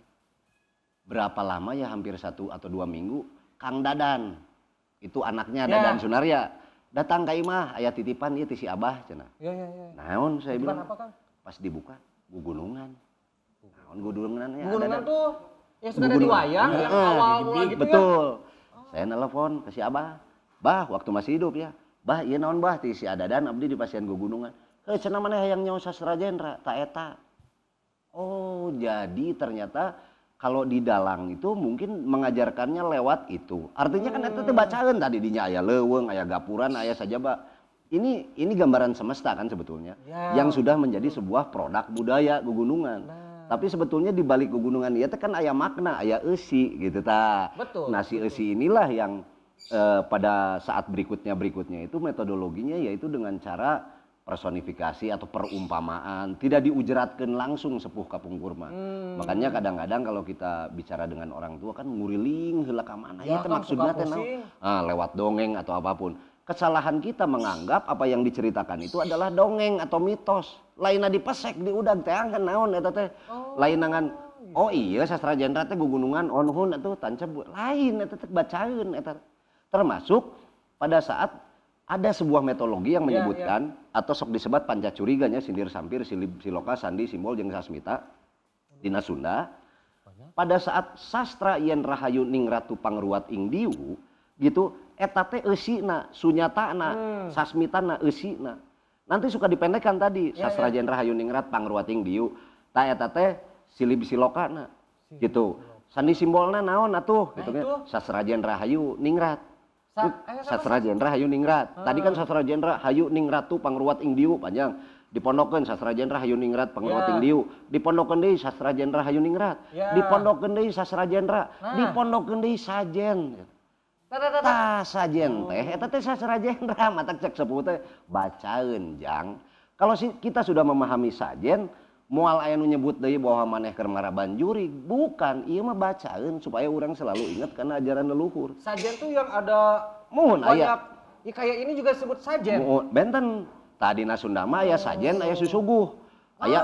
Berapa lama ya, hampir 1 atau 2 minggu, Kang Dadan, itu anaknya ya. Dadan Sunarya, datang ka imah, aya titipan ieu ti si Abah cenah. Ya, ya, ya. Naon saya titipan bilang. Apa, Kang? Pas dibuka, gugunungan. Naon gugunungan ya? Gugunungan tuh yang suka ada di wayang, yang awal mula gitu. Betul. Ya? Saya nelpon ke si Abah. Bah, waktu masih hidup ya. Bah, ieu naon bah ti si Dadan abdi di pasian gugunungan. Heuh cenah maneh hayang nyaho sastra genre, ta eta. Oh, jadi ternyata kalau di dalang itu mungkin mengajarkannya lewat itu. Artinya kan eta teh bacaeun tadi dinya aya leuweung, aya gapuran, aya sajaba. Ini gambaran semesta kan sebetulnya yang sudah menjadi sebuah produk budaya gugunungan. Nah. Tapi sebetulnya di balik gugunungan ieu teh kan aya makna, aya eusi gitu ta. Betul. Nah, si eusi inilah yang pada saat berikutnya itu metodologinya yaitu dengan cara personifikasi atau perumpamaan, tidak diujeratkan langsung sepuh kapungkur mah. Makanya kadang-kadang kalau kita bicara dengan orang tua kan nguriling heula ka mana Ya, ieu teh kan maksudna suka teh naon? pusing. Ah, lewat dongeng atau apapun. Kesalahan kita menganggap apa yang diceritakan itu adalah dongeng atau mitos. Lainna dipesek diudag teh kan naon eta teh. Lain ngan oh iya sastra jendra teh gugunungan onhun atuh tancep lain eta teh bacaeun eta. Termasuk pada saat ada sebuah metodologi yang menyebutkan atau sok disebut pancacuriganya sindir sampir silib siloka sandi simbol jeung sasmita dina Sunda. Pada saat sastra yen rahayu ning ratu pangruwat ing diwu gitu eta teh eusina sunyatana sasmitana eusina. Nanti suka dipendekkan tadi sastra yen rahayu ningrat pangruwat ing diu ta eta teh silib silokana gitu. Sandi simbolna naon atuh gitu kan. Sastra yen rahayu ningrat. Sastra Jendra Hayu Ningrat. Tadi kan sastra Jendra Hayu Ningratu Pangruwat ing Diu panjang. Dipondokeun sastra Jendra Hayu Ningrat Pangruwat ing Diu. Dipondokeun deui sastra Jendra Hayu Ningrat. Dipondokeun deui sastra Jendra. Dipondokeun deui sajen. Tah sajen teh eta teh sastra Jendra matak cek sepuh teh bacaeun jang. Kalau kita sudah memahami sajen moal aya nu nyebut deui bahwa maneh keur maraban jurig, bukan, ieu mah bacaeun supaya urang selalu ingat karena ajaran leluhur. Sajen tuh yang ada muhun banyak, aya. Ya, kayak ini juga disebut sajen. Muhun, benten. Tadina Sunda mah aya sajen, aya susuguh. Aya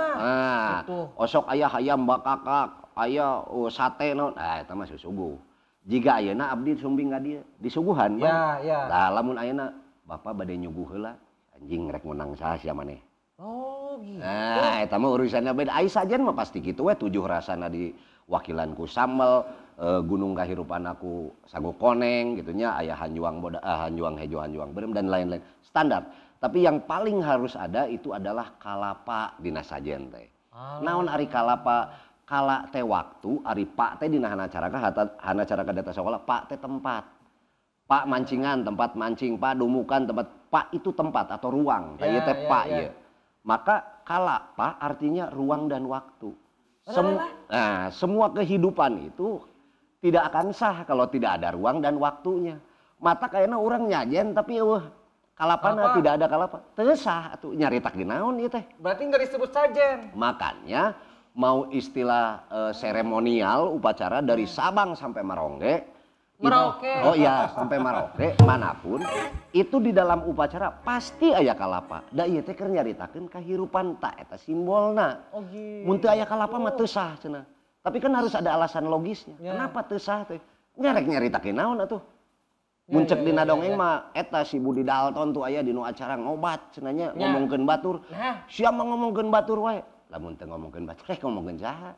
gitu. Osok aya hayam bakakak, aya sate naon, ah eta mah susuguh. Jika ayeuna abdi sumbing ka dieu, disuguhan mah. Ya, ya. Lah lamun ayeuna bapak bade nyuguh heula, anjing rek menang saha sia maneh. Oh gitu. Nah, eta mah urusannya beda. Ai sajen mah pasti kitu we tujuh rasana diwakilan ku sambel, gunung kahirupan aku sago koneng gitu nya, aya hanjuang boda, hanjuang hejo, hanjuang berem dan lain-lain. Standar. Tapi yang paling harus ada itu adalah kalapa dina sajen teh. Naon ari kalapa? Kala teh waktu, ari pak teh dina hana caraka hana caraka data sekolah, pak teh tempat. Pak mancingan, tempat mancing, pak dumukan, tempat pak itu tempat atau ruang. Tah ieu teh pak ieu. Maka kalapa artinya ruang dan waktu. Semua kehidupan itu tidak akan sah kalau tidak ada ruang dan waktunya. Mata kayaknya orang nyajen tapi kalapana tidak ada kalapa. Teu sah atuh nyarita naon ieu teh. Berarti nggak disebut sajen. Makanya mau istilah seremonial upacara dari Sabang sampai Merauke. Merauke. Oh iya, sampai Merauke manapun itu di dalam upacara pasti aya kalapa. Da ieu teh keur nyaritakeun kahirupan ta eta simbolna. Oh gitu. Mun teu aya kalapa mah teu sah cenah. Tapi kan harus ada alasan logisnya. Ya. Kenapa teu sah teh? Nya rek nyaritakeun naon atuh? Mun cek dina dongeng mah eta si Budi Dalton tuh aya dinu acara ngobat cenah nya ngomongkeun batur. Nah. Sia mah ngomongkeun batur wae. Lamun teu ngomongkeun batur rek ngomongkeun saha?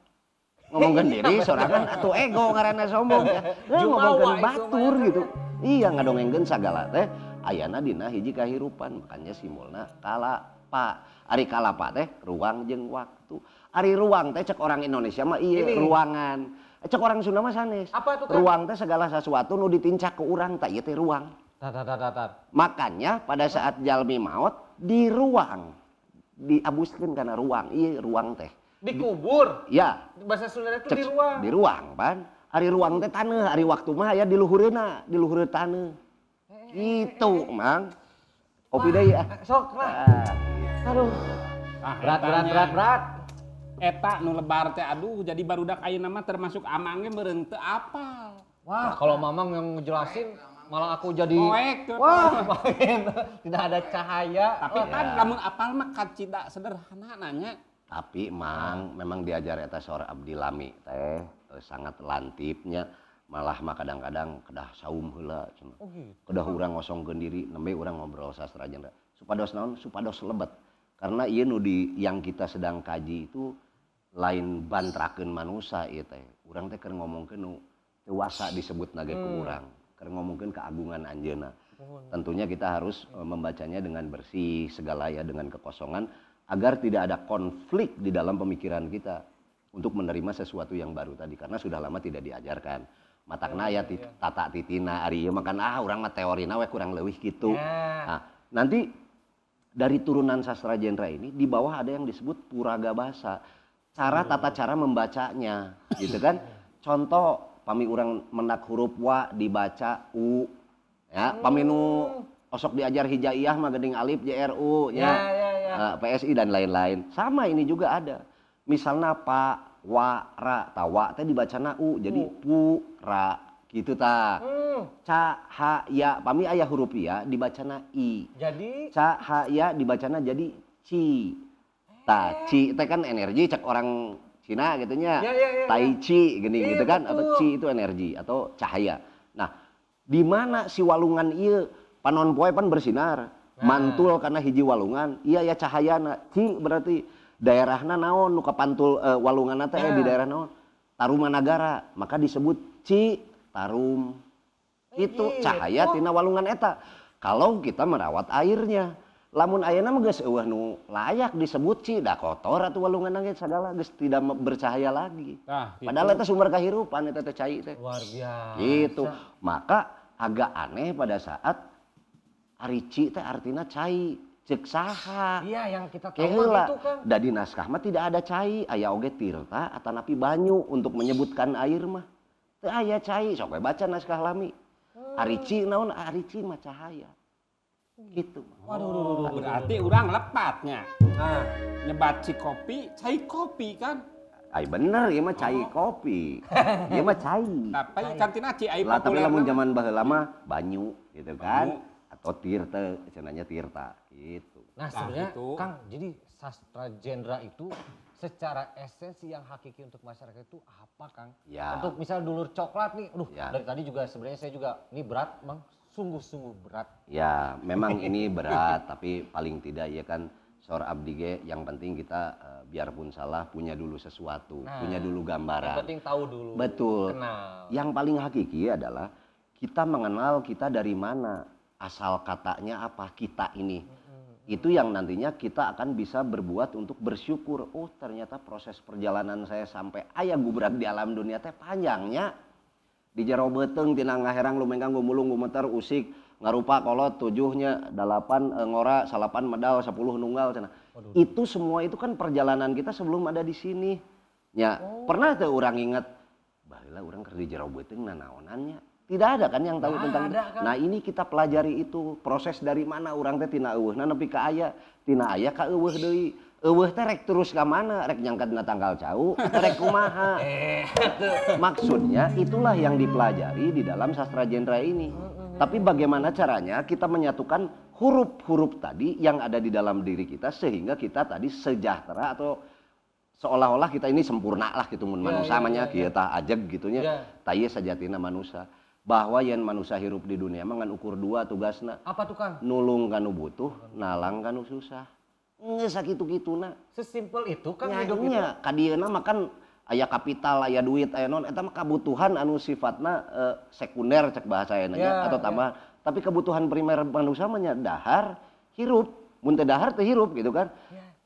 Ngomongkeun diri sorangan atuh ego ngaranna sombong ya. Ngomongkeun batur gitu. Iya ngadongengkeun sagala teh ayana dina hiji kahirupan makanya simbolna kalapa. Ari kalapa teh ruang jeung waktu. Ari ruang teh cek orang Indonesia mah ieu ruangan. Cek orang Sunda mah sanes. Apa tuh, Kang? Ruang teh segala sesuatu nu ditincak ke urang tah ieu teh ruang. Makanya pada saat jalmi maot di ruang diabuskeun kana ruang. Ieu ruang teh. Dikubur? Ya. Bahasa Sunda itu di ruang. Di ruang, pan. Ari ruang teh taneuh, ari waktu mah aya di luhureuna, di luhureun taneuh. Gitu, Mang. Kopi deui ah. Sok lah. Aduh. Berat, berat, berat, berat. Eta nu lebar teh aduh jadi barudak ayeuna mah termasuk amangnya meureun teu apal. Wah, kalau Mamang yang ngejelasin malah aku jadi poek. Wah, makin tidak ada cahaya. Tapi kan lamun apal mah kacida sederhana nanya. Tapi Mang, memang diajar eta seorang abdi lami teh sangat lantipnya, malah mah kadang-kadang kedah saum heula cenah. Oh gitu. Kedah urang ngosongkeun diri, nembe urang ngobrol sastra jendra. Supados naon? Supados lebet. Karena ieu nu di yang kita sedang kaji itu lain bantrakeun manusa ieu teh. Urang teh keur ngomongkeun nu dewasa disebutna ge ku urang. Keur ngomongkeun keagungan anjeunna. Tentunya kita harus membacanya dengan bersih segala ya, dengan kekosongan agar tidak ada konflik di dalam pemikiran kita untuk menerima sesuatu yang baru tadi karena sudah lama tidak diajarkan. Matakna ya tata titina ari ieu makan ah urang mah teorina we kurang leuwih kitu. Nah, nanti Dari turunan sastra jendra ini di bawah ada yang disebut puraga basa. Cara tata cara membacanya gitu kan. Contoh pami urang menak huruf wa dibaca u ya, pami nu osok diajar hijaiyah mah geuning alif JRU ya, PSI dan lain-lain. Sama ini juga ada. Misalnya pa wa ra, ta wa teh dibacana u jadi pu ra gitu ta. Ca ha ya, pami aya huruf ya dibacana i. Jadi ca ha ya dibacana jadi ci. Ta ci teh kan energi cek orang Cina gitu nya. Tai chi gini gitu kan, atau ci itu energi atau cahaya. Nah, di mana si walungan ieu panon poe pan bersinar, mantul karena hiji walungan, iya ya cahayana. Ci berarti daerahna naon nu kapantul walunganna teh di daerah naon? Tarumanagara, maka disebut Ci Tarum. Itu cahaya tina walungan eta. Kalau kita merawat airnya, lamun ayeuna mah geus eueuh nu layak disebut ci, da kotor atuh walungan ge sagala geus tidak bercahaya lagi. Nah, gitu. Padahal eta sumber kahirupan eta teh cai teh. Luar biasa. Gitu. Maka agak aneh pada saat ari ci teh artina cai. Cek saha. Iya yang kita tahu mah gitu kan. Da di naskah mah tidak ada cai, aya oge tirta atanapi banyu untuk menyebutkan air mah. Teu aya cai, sok we baca naskah lami. Ari ci naon, ari ci mah cahaya. Gitu. Waduh, berarti urang lepatnya. Nah, nyebat ci kopi, cai kopi kan. Ai bener ieu mah cai kopi. Ieu mah cai. Tapi kan tina ci ai populer. Tapi lamun zaman baheula mah banyu gitu kan. Atau tirta, cenanya tirta gitu. Nah, sebenarnya gitu. Kang, jadi sastra jendra itu secara esensi yang hakiki untuk masyarakat itu apa, Kang? Ya. Untuk misal dulur coklat nih, aduh, dari tadi juga sebenarnya saya juga ini berat, Bang, sungguh-sungguh berat. Ya, memang ini berat, tapi paling tidak ya kan sor abdi ge yang penting kita biarpun salah punya dulu sesuatu, punya dulu gambaran. Yang penting tahu dulu. Betul. Kenal. Yang paling hakiki adalah kita mengenal kita dari mana, asal katanya apa kita ini. Itu yang nantinya kita akan bisa berbuat untuk bersyukur. Oh ternyata proses perjalanan saya sampai aya gubrak di alam dunia teh panjangnya. Di jero beuteung tina ngaherang lumengkang gumulung gumeter usik ngarupa kolot 7 nya 8 ngora 8 medal 10 nunggal cenah. Itu semua itu kan perjalanan kita sebelum ada di sini. Ya, pernah teh urang inget baheula urang keur di jero beuteung nanaonannya. Tidak ada kan yang tahu tentang ada, kan? Nah ini kita pelajari itu proses dari mana urang teh tina eueuhna nepi ka aya, tina aya ka eueuh deui. Eueuh teh rek terus ka mana? Rek nyangkatna tangkal cau, rek kumaha. Maksudnya itulah yang dipelajari di dalam sastra jendra ini. Tapi bagaimana caranya kita menyatukan huruf-huruf tadi yang ada di dalam diri kita sehingga kita tadi sejahtera atau seolah-olah kita ini sempurna lah gitu mun manusa mah nya kieu tah ajeg gitu nya. Tah ieu sajatina manusa. Bahwa yen manusia hirup di dunia mah ngan ukur dua tugasna. Apa tuh Kang? Nulung kanu butuh, nalang kanu susah. Geus sakitu-kituna. Sesimpel itu Kang hidup itu. Nya ka dieuna mah kan aya kapital, aya duit, aya naon eta mah kabutuhan anu sifatna sekunder cek bahasa ayeuna nya atau tambahan. Tapi kebutuhan primer manusia mah nya dahar, hirup. Mun teu dahar teu hirup gitu kan.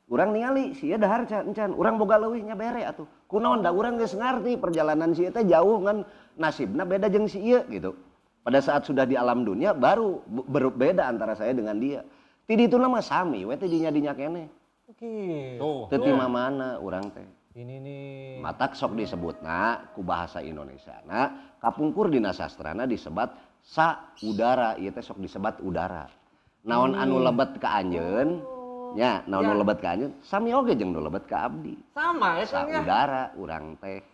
Urang ningali si ieu dahar encan, urang boga leuwih nya bere atuh. Kunaon da urang geus ngarti perjalanan si ieu teh jauh ngan nasibna beda jeung si ieu gitu. Pada saat sudah di alam dunia baru berbeda antara saya dengan dia. Ti dituna mah sami we teh dinya-dinya keneh. Gitu. Teu ti mamana urang teh. Ini nih. Matak sok disebutna ku bahasa Indonesia na kapungkur dina sastrana disebat sa udara, ieu teh sok disebat udara. Naon anu lebet ka anjeun? Ya, naon nu lebet ka anjeun sami oge jeung nu lebet ka abdi. Sama ya, Kang ya. Saudara urang teh.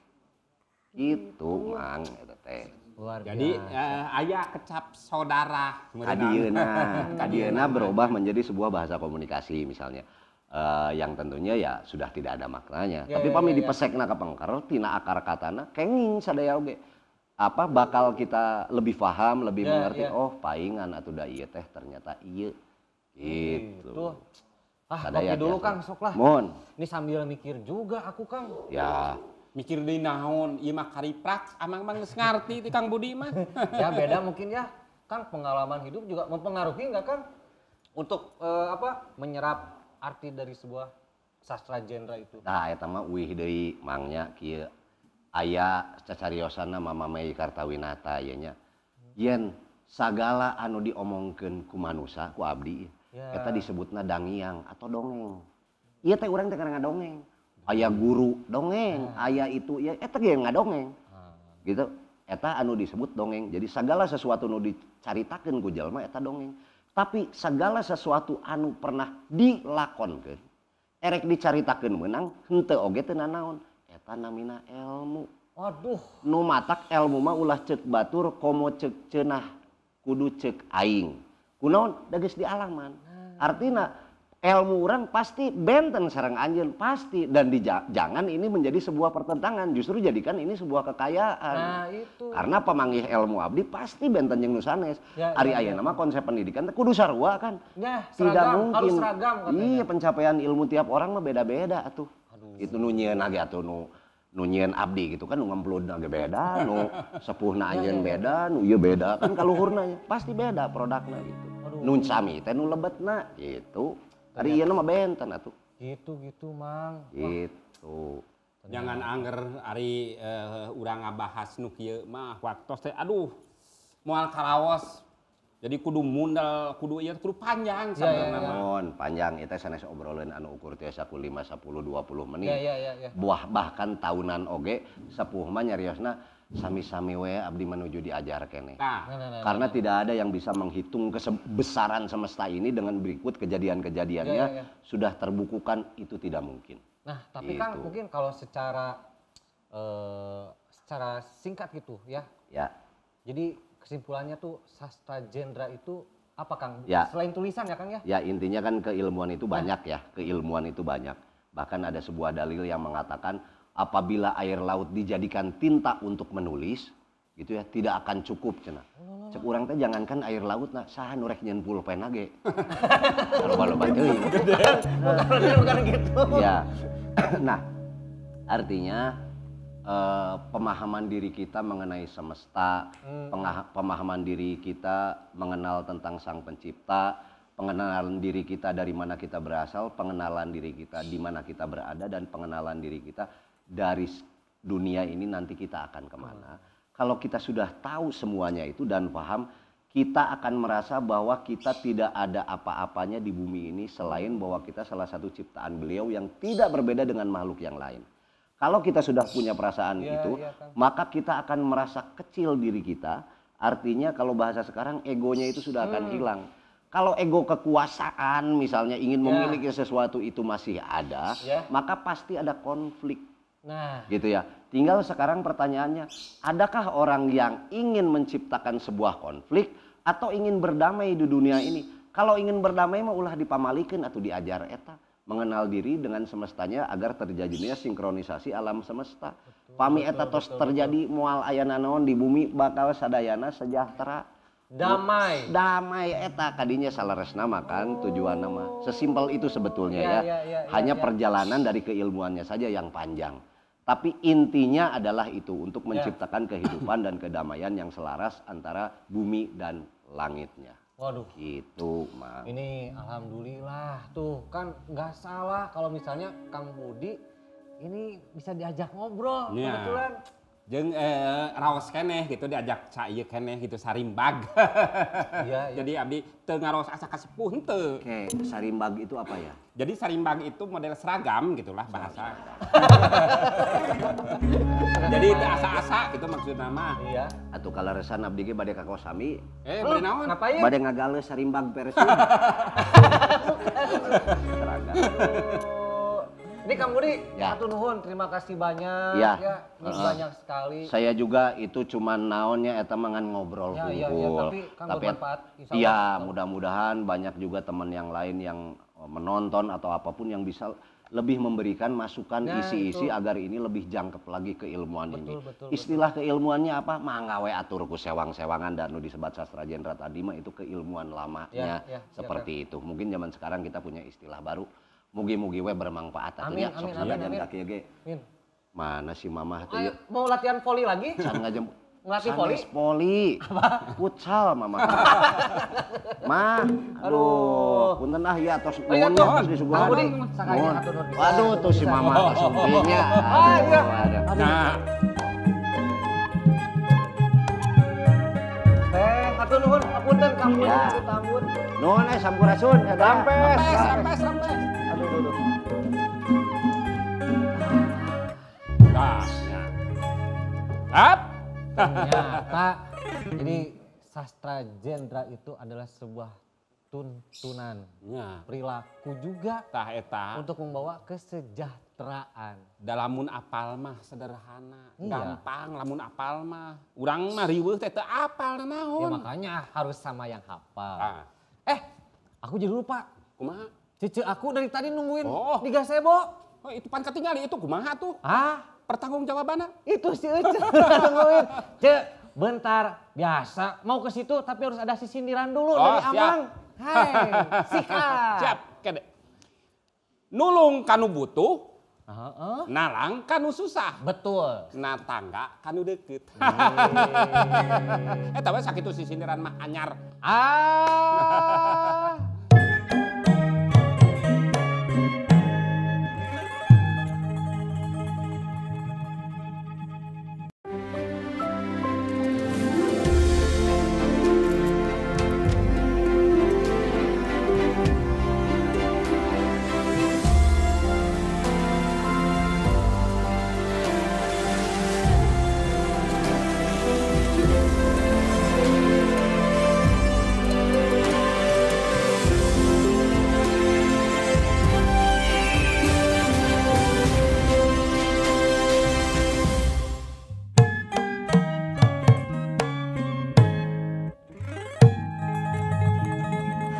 Gitu, Mang eta teh. Luar biasa. Jadi aya kecap saudara. Kadieuna berubah menjadi sebuah bahasa komunikasi misalnya. Yang tentunya ya sudah tidak ada maknanya. Ya, tapi pami dipesekna ka pengker tina akar katana kenging sadaya oge. Apa bakal kita lebih paham, lebih mengerti, oh paingan atuh da ieu teh ternyata ieu. Gitu. Ah, kopi dulu Kang, sok lah. Mohon. Ini sambil mikir juga aku Kang. Ya. Mikir deui naon, ieu mah kariprak, amang mah geus ngarti ti Kang Budi mah. Ya beda mungkin ya. Kang, pengalaman hidup juga mempengaruhi enggak Kang? Untuk menyerap arti dari sebuah sastra genre itu. Nah, eta mah uih deui mangnya kieu. Aya cacariosana Mama Mei Kartawinata ieu nya. Yen sagala anu diomongkeun ku manusa ku abdi. Ya. Eta disebutna dangiang atau dongeng. Ieu teh urang teh karena ngadongeng. Aya guru dongeng, aya itu ieu eta ge ngadongeng. Gitu. Eta anu disebut dongeng. Jadi segala sesuatu nu dicaritakeun ku jelema eta dongeng. Tapi segala sesuatu anu pernah dilakonkeun, erek dicaritakeun meunang, henteu oge teu nanaon. Eta namina ilmu. Waduh. Nu matak ilmu mah ulah ceuk batur komo ceuk ceunah kudu ceuk aing. Kunaon da geus dialaman. Artina ilmu orang pasti benten sareng anjeun pasti dan jangan ini menjadi sebuah pertentangan, justru jadikan ini sebuah kekayaan. Nah, itu. Karena pamanggih ilmu abdi pasti benten jeung nu sanes. Ya, Ari ya, ayeuna mah konsep pendidikan teh kudu sarua kan. Ya, tidak seragam, mungkin. Harus seragam katanya. Iya, pencapaian ilmu tiap orang mah beda-beda atuh. Aduh. Itu nu nyieun ge atuh nu nyieun abdi gitu kan nu ngempludna ge beda, nu sepuhna anjeun beda, nu ieu beda kan kaluhurna nya pasti beda produkna gitu. Nu sami teh nu lebetna gitu. Ari ieu mah benten atuh. Gitu-gitu, Mang. Gitu. Jangan anger ari urang ngabahas nu kieu mah waktos teh aduh moal karaos. Jadi kudu mundel, kudu ieu kudu panjang sabenerna mah. Mohon panjang eta sanes obrolan anu ukur tiasa ku 5, 10, 20 menit. Ya. Buah bahkan tahunan oge sepuh mah nyariosna sami-sami we abdi menuju diajar keneh. Nah. Karena tidak ada yang bisa menghitung kebesaran semesta ini dengan berikut kejadian-kejadiannya sudah terbukukan itu tidak mungkin. Nah, tapi gitu. Kang mungkin kalau secara secara singkat gitu ya. Ya. Jadi kesimpulannya tuh sastra jendra itu apa Kang? Ya. Selain tulisan ya Kang ya? Ya intinya kan keilmuan itu banyak ya, keilmuan itu banyak. Bahkan ada sebuah dalil yang mengatakan apabila air laut dijadikan tinta untuk menulis, gitu ya, tidak akan cukup cenah. Cek urang teh jangankan air laut nah, saha nu rek nyeun pulpen ge. Loba-loba teuing. Bukan gitu. Ya. Nah, artinya pemahaman diri kita mengenai semesta, pemahaman diri kita mengenal tentang Sang Pencipta, pengenalan diri kita dari mana kita berasal, pengenalan diri kita di mana kita berada, dan pengenalan diri kita dari dunia ini nanti kita akan kemana. Kalau kita sudah tahu semuanya itu dan paham, kita akan merasa bahwa kita tidak ada apa-apanya di bumi ini selain bahwa kita salah satu ciptaan beliau yang tidak berbeda dengan makhluk yang lain. Kalau kita sudah punya perasaan itu, maka kita akan merasa kecil diri kita. Artinya kalau bahasa sekarang egonya itu sudah akan hilang. Kalau ego kekuasaan misalnya ingin memiliki sesuatu itu masih ada, maka pasti ada konflik. Nah. Gitu ya. Tinggal sekarang pertanyaannya, adakah orang yang ingin menciptakan sebuah konflik atau ingin berdamai di dunia ini? Kalau ingin berdamai mah ulah dipamalikan atau diajar eta. Mengenal diri dengan semestanya agar terjadinya sinkronisasi alam semesta. Betul, pami eta tos terjadi moal aya nanaon di bumi bakal sadayana sejahtera. Damai. Damai eta kadinya saleresna mah kan tujuanna mah. Sesimpel itu sebetulnya ya. Hanya perjalanan dari keilmuannya saja yang panjang. Tapi intinya adalah itu untuk menciptakan kehidupan dan kedamaian yang selaras antara bumi dan langitnya. Waduh. Gitu, Mang. Ini alhamdulillah tuh kan nggak salah kalau misalnya Kang Budi ini bisa diajak ngobrol kebetulan. Jeung raos keneh gitu diajak ca ieu keneh gitu sarimbag. Iya, iya. Jadi abdi teu ngaraos asa kasepuh henteu. Oke, sarimbag itu apa ya? Jadi sarimbag itu model seragam gitulah bahasa. Jadi teu asa-asa gitu maksudna mah. Iya. Atuh kaleresan abdi ge bade ka Kosami. Bade naon? Ngapain? Bade ngagale sarimbag versi. Seragam. Ini Kang Budi, ya. Satu nuhun, terima kasih banyak ya. Ya, ini banyak sekali. Saya juga itu cuman naonnya eta mah ngan ngobrol ya, ya, hungkul. Ya, tapi kan bermanfaat. Iya, mudah-mudahan banyak juga teman yang lain yang menonton atau apapun yang bisa lebih memberikan masukan isi-isi agar ini lebih jangkep lagi keilmuan betul, ini. Betul, istilah betul. Keilmuannya apa? Mangga we atur ku sewang-sewangan dan nu disebat sastra jendra tadi mah itu keilmuan lamanya ya, ya, seperti ya, itu. Mungkin zaman sekarang kita punya istilah baru. Mugi-mugi we bermanfaat amin, atunya sok amin, amin, amin. Kaki ge. Amin. Mana si mamah teh? Mau latihan voli lagi? Can ngajem. Ngelatih voli? Voli. Apa? Futsal mamah. Mah, aduh, punten ah ya tos nuhun tos disuguhan. Waduh, tuh si mamah tos sumpingnya. Ah, iya. Nah. Teh, Hatur nuhun, hapunten kampun Ya. Tambun. Nuhun sampurasun. Rampes, Rampes, rampes. Aduh, aduh, aduh. Nah, ya. Up. Ternyata jadi sastra jenderal itu adalah sebuah tuntunan, Ya. perilaku juga Tah eta. untuk membawa kesejahteraan. Dalamun apal mah sederhana, Iya. gampang lamun apal mah. Urang mah riweuh teh teu apal Ya nanaon. makanya harus sama yang hafal. Ah, Aku jadi lupa. kumaha? Cici aku dari tadi nungguin Oh. di gazebo. Oh, itu pan katingali itu kumaha tuh? Ah, Pertanggungjawabanna. itu si Ece nungguin. Cek, bentar. Biasa mau ke situ tapi harus ada sisindiran dulu Oh, dari siap. Amang. Hai, sikat. Siap, kede. Nulung kanu butuh, Heeh. nalang kanu susah. Betul. Na tangga kanu deket. Eta we sakitu sisindiran mah anyar. Ah.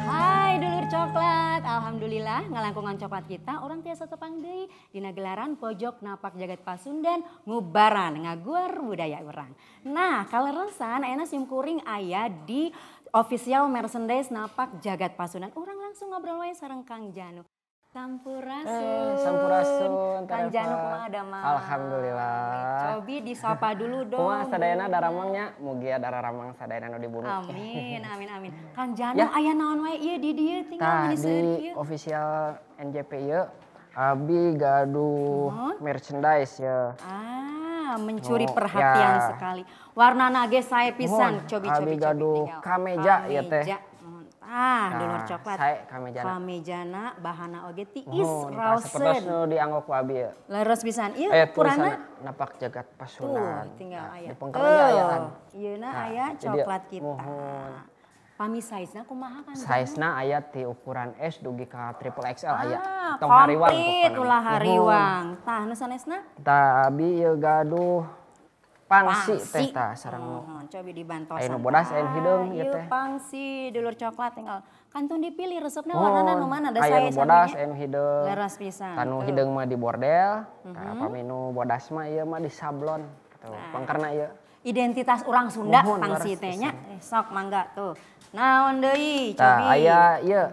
Hai dulur coklat, alhamdulillah ngalangkungan coklat kita orang tiasa tepang deui dina gelaran pojok napak jagat Pasundan ngubaran ngaguar budaya urang. Nah, kaleresan ayeuna sim kuring aya di official merchandise napak jagat Pasundan. Urang langsung ngobrol wae sareng Kang Janu. Sampurasun. Sampurasun, Kang Janu Tereva. kumaha damang? Alhamdulillah. Cobi disapa dulu dong. Kumaha sadayana daramangnya, mugia dararamang sadayana nu di bumi. Amin, amin, amin. Kang Janu Ya. aya naon wae ieu di dieu tinggal Tah meni seueur di kieu. official NJP ieu abi gaduh merchandise ya. Ah, mencuri Oh, perhatian ya. sekali. Warna nage sae pisan. Mohon, Cobi abi cobi cobi gaduh tinggal. kameja ieu teh. Kameja. Ah, Nah, dulur coklat. sae kamejana. Kamejana bahana oge tiis Mohon, tah sapertos raoseun. nu dianggo ku abi ieu. Leres pisan. Ieu Aya ukuranna tulisanna napak jagat tuh Pasundan. tinggal Nah, aya. di pengker ge ayaan. Ieuna Nah, aya jadi coklat kita. Mohon. Pami size-na kumaha kan? Size-na aya ti ukuran S dugi ka triple XL aya. Ah, Tong hariwang komplit pokona. ulah Mohon. hariwang. Tah nu sanesna? Tah abi ieu gaduh pangsi teh tah sareng nu. Mohon, cobi dibantosan. Aya nu bodas, aya nu hideung ieu Ieu teh. pangsi dulur coklat tinggal kantun dipilih resepna warnana nu mana da Aya sae nu bodas, saminya. aya nu hideung. Leres pisan. Tah nu tuh. hideung mah di bordel, tah pami nu bodas mah ieu mah di sablon. Tuh, pangkerna ieu. Identitas orang Sunda Mohon, pangsi leres teh nya. Sok mangga tuh. Naon deui cobi. Tah aya ieu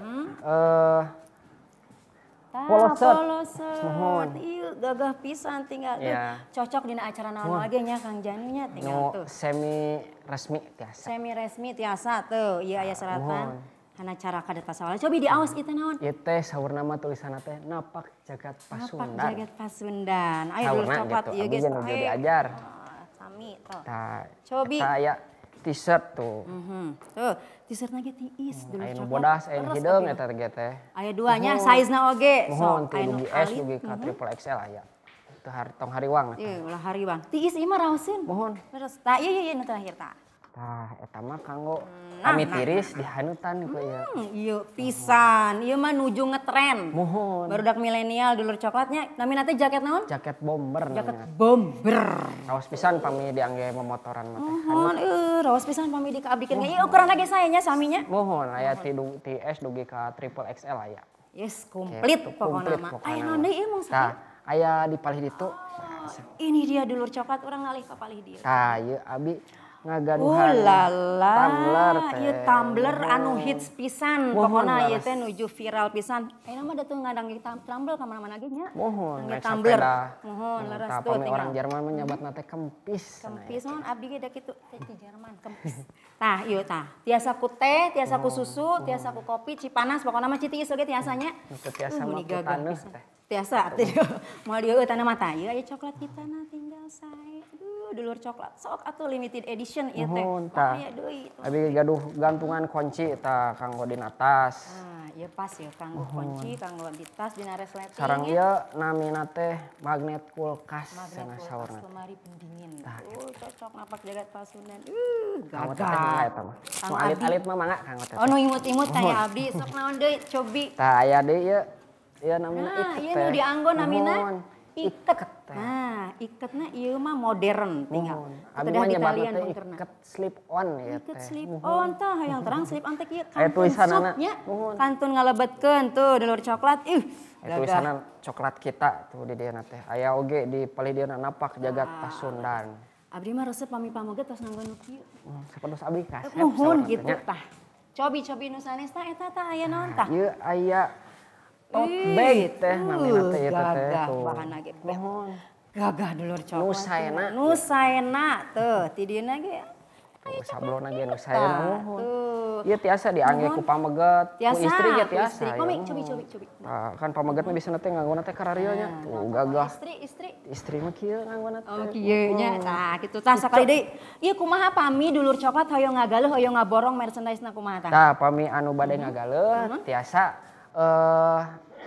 Tah, polo shirt. polo shirt. Mohon. Ieu gagah pisan tinggal tuh. Iya. Cocok dina acara naon lagi nya Kang Janu nya tinggal nu tuh. semi resmi tiasa. Semi resmi tiasa tuh. Ieu aya seratan. Hana cara kada tasawala. Cobi diaos ieu teh naon? Ieu teh saurna mah tulisanna teh napak jagat Napak Pasundan. jagat Pasundan. Ayo dulur Saurna coklat gitu, ieu abi geus. ge nuju diajar. Ah, sami tuh. Tah, Cobi. eta aya t-shirt tuh. Tuh, t-shirtna ge tiis dulur Aya nu coklat. bodas, aya nu Terus hideung tapi eta ge teh. Aya duanya, size-na oge. Mohon Sok, ti aya nu dugi S alit. dugi ka triple XL aya. Teu tong hariwang eta. Ieu ulah hariwang. Tiis ieu mah raoseun. Mohon. Terus tah ieu ieu nu terakhir tah. Tah eta mah kanggo kami tiris dihanutan ku ieu. Ieu pisan, ieu mah nuju ngetren. Mohon. Barudak milenial dulur coklatnya, namina teh jaket naon? Jaket bomber Jaket namina. bomber. Raos pisan pami diangge momotoran mah teh. Mohon, raos pisan pami dikaabdikeun ka. Ieu ukuran lagi saya nya saminya. Mohon aya ti ti S dugi ka triple XL aya. Yes, komplit Gitu, pokona mah. pokona Aya mah. naon deui ieu mung Tah, aya di palih ditu. Ini dia dulur coklat urang ngalih ka palih dieu. Tah, ieu abi ngagaduhan Ulala, tumbler teh. ieu tumbler anu hits pisan. Mohon, Pokona ieu leres. teh nuju viral pisan. Ayeuna mah da teu ngadang tumbler ka mana-mana ge nya. Mohon Ngangge naik tumbler. sepeda. Mohon leres Tah, tuh pami tinggal. orang Jerman mah nyabatna teh kempis. Kempis mohon abdi ge da kitu teh ti Jerman kempis. Tah ieu tah. Tiasa ku teh, tiasa ku susu, tiasa ku kopi, cipanas pokona mah citiis oge tiasanya. Nu teu tiasa mah Meni ku gagah taneuh pisan. teh. Tiasa atuh. Moal dieu tanah mata. Ieu aya coklat kita na tinggal sae. Aduh, Dulur coklat sok atuh limited edition ieu teh. Aya deui. Abi gaduh gantungan kunci tah kanggo dina tas. Ah, ieu pas ya kanggo kunci, kanggo di tas dina resleting. Sareng ieu namina teh magnet kulkas cenah saurna. Lemari pendingin. Oh, cocok napak jagat Pasundan. Gagah. Nu alit-alit mah mangga kanggo teh. Oh, nu imut-imut kaya abdi sok naon deui cobi. Tah aya deui ieu. Ieu namina iket. Ieu nu dianggo namina iket. Nah, iketna ieu mah modern tinggal. Abi mah nyebatna teh iket slip on ieu teh. Iket slip on tah hayang terang slip on teh kieu kantun supnya. Kantun ngalebetkeun tuh dulur coklat. Ih, gagah. Tulisanna coklat kita tuh di dieu teh. Aya oge di palih dieu napak jagat Pasundan. Abdi mah resep pami pamoge tos nganggo nu kieu. Sapertos abdi kasep. Nuhun gitu tah. Cobi-cobi nu sanes tah eta tah aya naon tah? Ieu aya tote bag teh namina teh ieu teh tuh. Bahanna ge. Nuhun. Gagah dulur coklat. Nu saena. Nu saena tuh ti dieuna ge. Sablonna ge nu saena nuhun. Ieu tiasa diangge ku pameget, ku istri ge tiasa. Komi cobi. Tah kan pameget mah bisa teh nganggona teh kararieu nya. Tuh gagah. Istri. Istri mah kieu nganggona teh. Oh kieu nya. Tah kitu tah sakali deui. Ieu kumaha pami dulur coklat hoyong ngagaleuh hoyong ngaborong merchandise-na kumaha tah? Tah pami anu bade ngagaleuh tiasa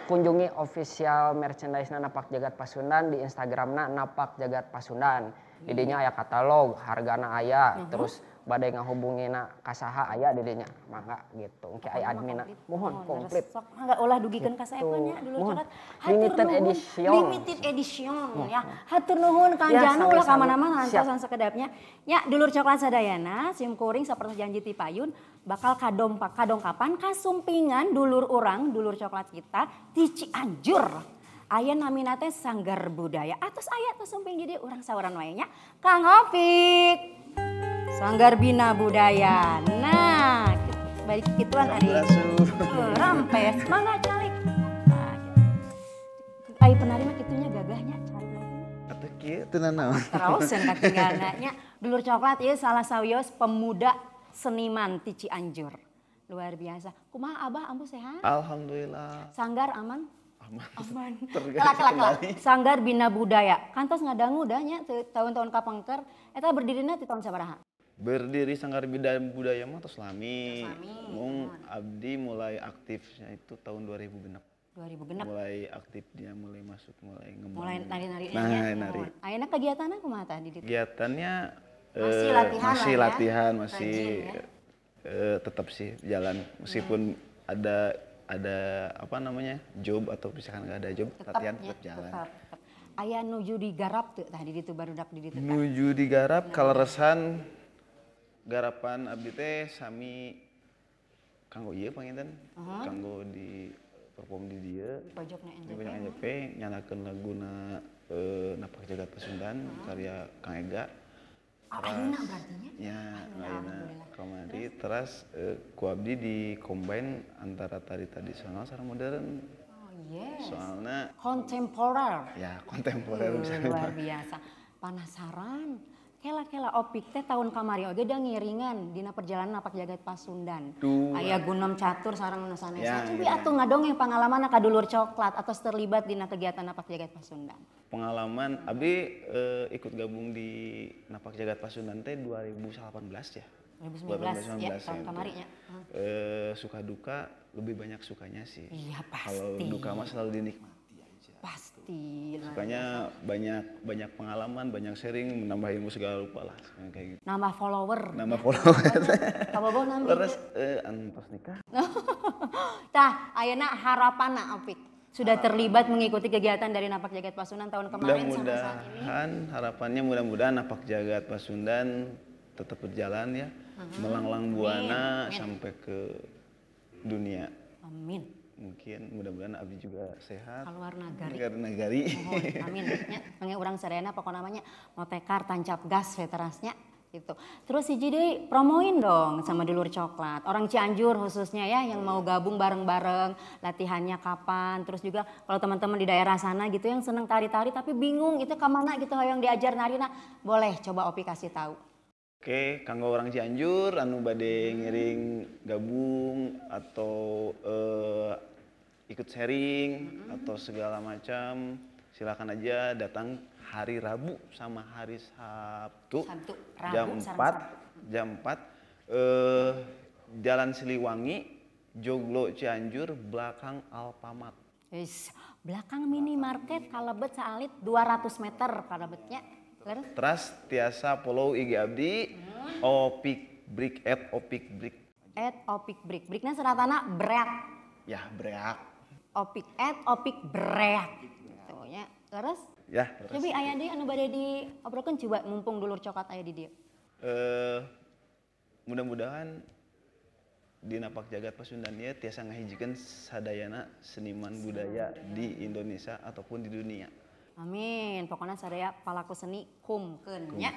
kunjungi official merchandise na Napak Jagat Pasundan di Instagramna Napak Jagat Pasundan. Di dinya aya katalog, hargana aya, terus bade ngahubungina ka saha aya di dinya. Mangga gitu. Engke aya adminna. Mohon komplit. Sok mangga ulah dugikeun ka saepan nya dulur coklat. Limited edition. Limited edition ya. Hatur nuhun Kang Janu ulah ka mana-mana antosan sakedapnya. Nya dulur coklat sadayana sim kuring sapertos janji ti payun bakal kadongkapan kasumpingan dulur urang dulur coklat kita di Cianjur. Aya namina teh Sanggar Budaya. Atos aya tos sumping di dieu urang sauran wae nya. Kang Opik. Sanggar Bina Budaya. Nah, balik kituan ari. Rampes, mangga calik. Nah, gitu. Ai penari mah kitunya gagahnya calik. Atuh kieu teu nanaon. Teraoseun katinggalna nya. Dulur coklat ieu salah sawios pemuda seniman ti Cianjur. Luar biasa. Kumaha Abah ambu sehat? Alhamdulillah. Sanggar aman? Aman. Kelak. Sanggar Bina Budaya. Kantos ngadangu dah nya tahun-tahun kapengker eta berdirina ti tahun sabaraha? Berdiri Sanggar Bina Budaya mah tos lami. Mung abdi mulai aktifnya itu tahun 2006. 2006. Mulai aktif dia mulai masuk, mulai ngembang. Mulai nari-nari. Nah, nari. Ayeuna kegiatanna kumaha tah di ditu? Kegiatannya masih latihan, masih lah ya? Latihan, masih rajin, ya? Tetap sih jalan meskipun ada apa namanya job atau misalkan nggak ada job, tetap, latihan ya, tetap jalan. Tetap. Aya nuju digarap tuh tadi ditu barudak di ditu. Nuju digarap kaleresan garapan abdi teh sami kanggo ieu panginten, kanggo di perform di dieu. Pojokna NJP. Di pojok NJP nyalakeun laguna Napak Jagat Pasundan karya Kang Ega. Ayeuna berarti nya? Ya, ayeuna kamari teras ku abdi di combine antara tari tradisional sareng modern. Oh yes. Soalna kontemporer. Ya, kontemporer bisa. Luar biasa. Penasaran. Kela-kela Opik teh tahun kamari oge da ngiringan dina perjalanan Napak Jagat Pasundan. Aya gunem catur sareng nu sanesna. Cobi atuh ngadongeng pangalamanna ka dulur coklat atau terlibat dina kegiatan Napak Jagat Pasundan. Pengalaman abdi ikut gabung di Napak Jagat Pasundan teh 2018 ya. 2019 ya, tahun kamari nya. Suka duka lebih banyak sukanya sih. Iya pasti. Kalau duka mah selalu dinikmati. Pasti. Sukanya banyak pengalaman, banyak sharing, menambah ilmu segala rupa lah, kayak gitu. Nambah follower. Nambah follower. Kabogoh nambah. Terus antos nikah. Tah, ayeuna harapanna Opik sudah terlibat mengikuti kegiatan dari Napak Jagat Pasundan tahun kemarin sampai saat ini. Mudah-mudahan harapannya mudah-mudahan Napak Jagat Pasundan tetap berjalan ya, melanglang buana sampai ke dunia. Amin. Mungkin mudah-mudahan abdi juga sehat. Keluar nagari. Keluar nagari. Amin. Nya, mangga urang sadayana pokona mah nya motekar tancap gas veterasnya gitu. Terus hiji deui promoin dong sama dulur coklat. Orang Cianjur khususnya ya yang mau gabung bareng-bareng, latihannya kapan. Terus juga kalau teman-teman di daerah sana gitu yang seneng tari-tari tapi bingung itu ke mana gitu hoyong diajar narina, boleh coba Opi kasih tahu. Oke, kanggo orang Cianjur anu bade ngiring gabung atau ikut sharing atau segala macam, Silakan aja datang hari Rabu sama hari Sabtu. Sabtu, Rabu, jam 4, jam 4 Jalan Siliwangi, Joglo Cianjur, belakang Alfamart. Yes, belakang minimarket kalebet saalit 200 meter kalebetnya. Teras tiasa follow IG abdi Opik Brick @Opik Brick. @Opik Brick. Brickna seratana break. Ya, break. Opik @Opik break. Gitu nya. Terus? Ya, terus. Cobi aya deui anu bade diobrolkeun coba mumpung dulur coklat aya di dieu. Mudah-mudahan di Napak Jagat Pasundan ieu tiasa ngahijikeun sadayana seniman budaya di Indonesia ataupun di dunia. Amin. Pokoknya sadaya palaku seni kumkeun nya.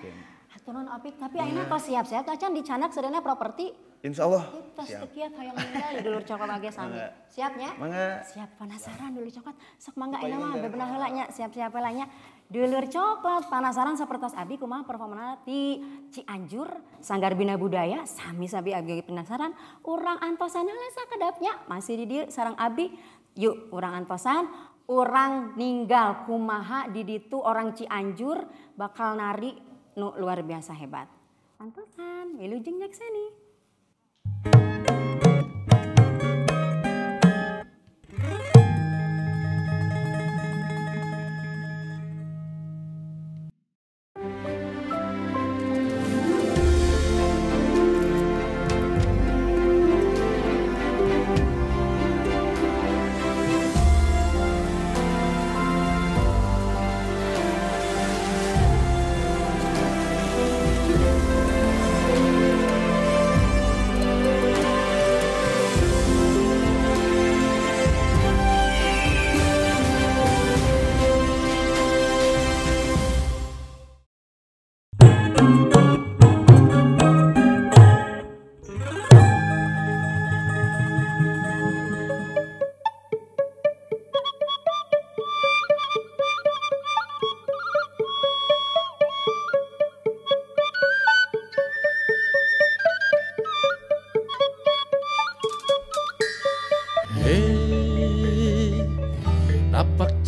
Hatur nuhun Opik, tapi ayeuna tos siap-siap acan dicanak sadayana properti. Insyaallah. Tos teu kiat hoyong ninggal dulur coklat oge sami. Siap nya? Mangga. Siap, penasaran dulur coklat. Sok mangga ayeuna mah bebenah heula nya, siap-siap heula nya. Dulur coklat penasaran sapertos abdi kumaha performana di Cianjur Sanggar Bina Budaya, sami-sami abdi penasaran. Urang antosan heula sakedapnya masih di dieu sareng abdi. Yuk urang antosan. Orang ninggal kumaha di ditu orang Cianjur bakal nari nu luar biasa hebat. Antosan, wilujeng nyakseni.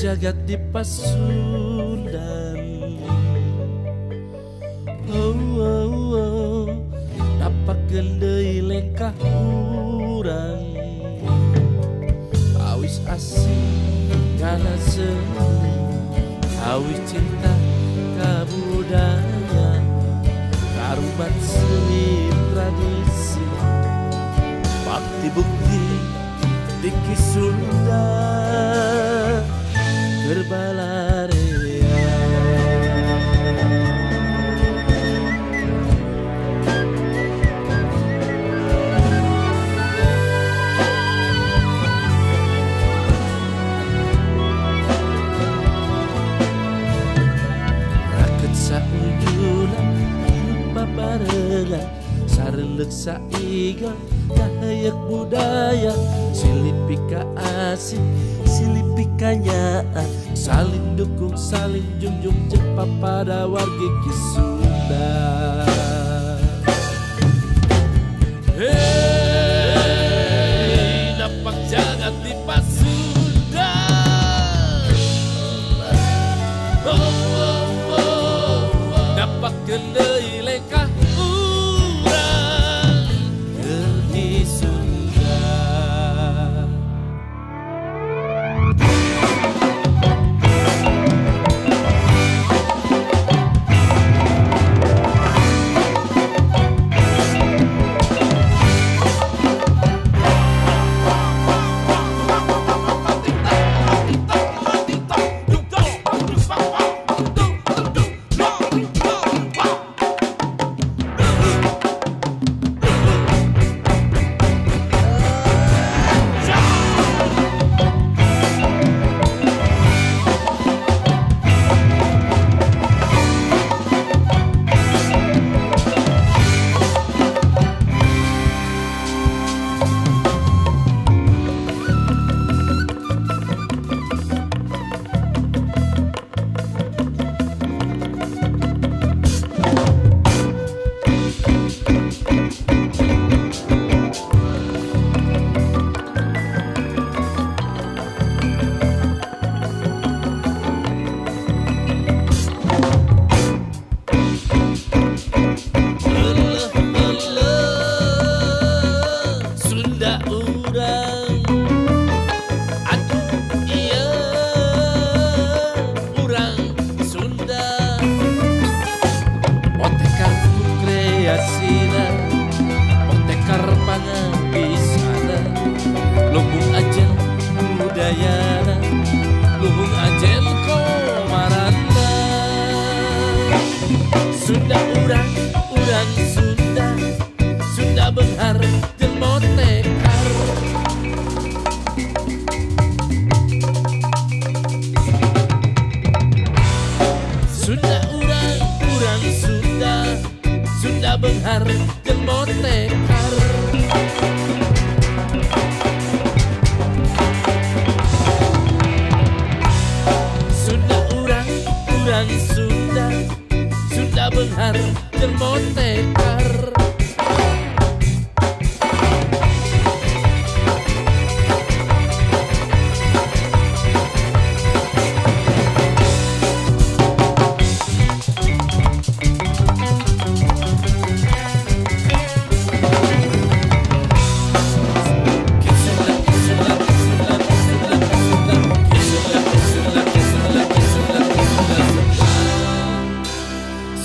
Jagat di Pasundan, oh, oh, oh, napakeun deui lengkah urang, awis asing kana seni, awis cinta ka budaya, karubat seni tradisi, bakti bukti di Ki Sunda. Berbalarea. Raket sauyunan hirup babarengan, sareleuk saigal kahayek budaya, silip pika asik silip pika nyaah, saling dukung saling junjung cepat pada wargi Ki Sunda. Hey, napak jagat di Pasundan, oh, oh, oh, napak deui lengkah urang keur di Sunda. Sunda urang, urang Sunda, Sunda benghar jeung motekar. Sunda urang, urang Sunda, Sunda benghar jeung motekar. Sunda urang, urang Sunda, Sunda benghar jeung motekar.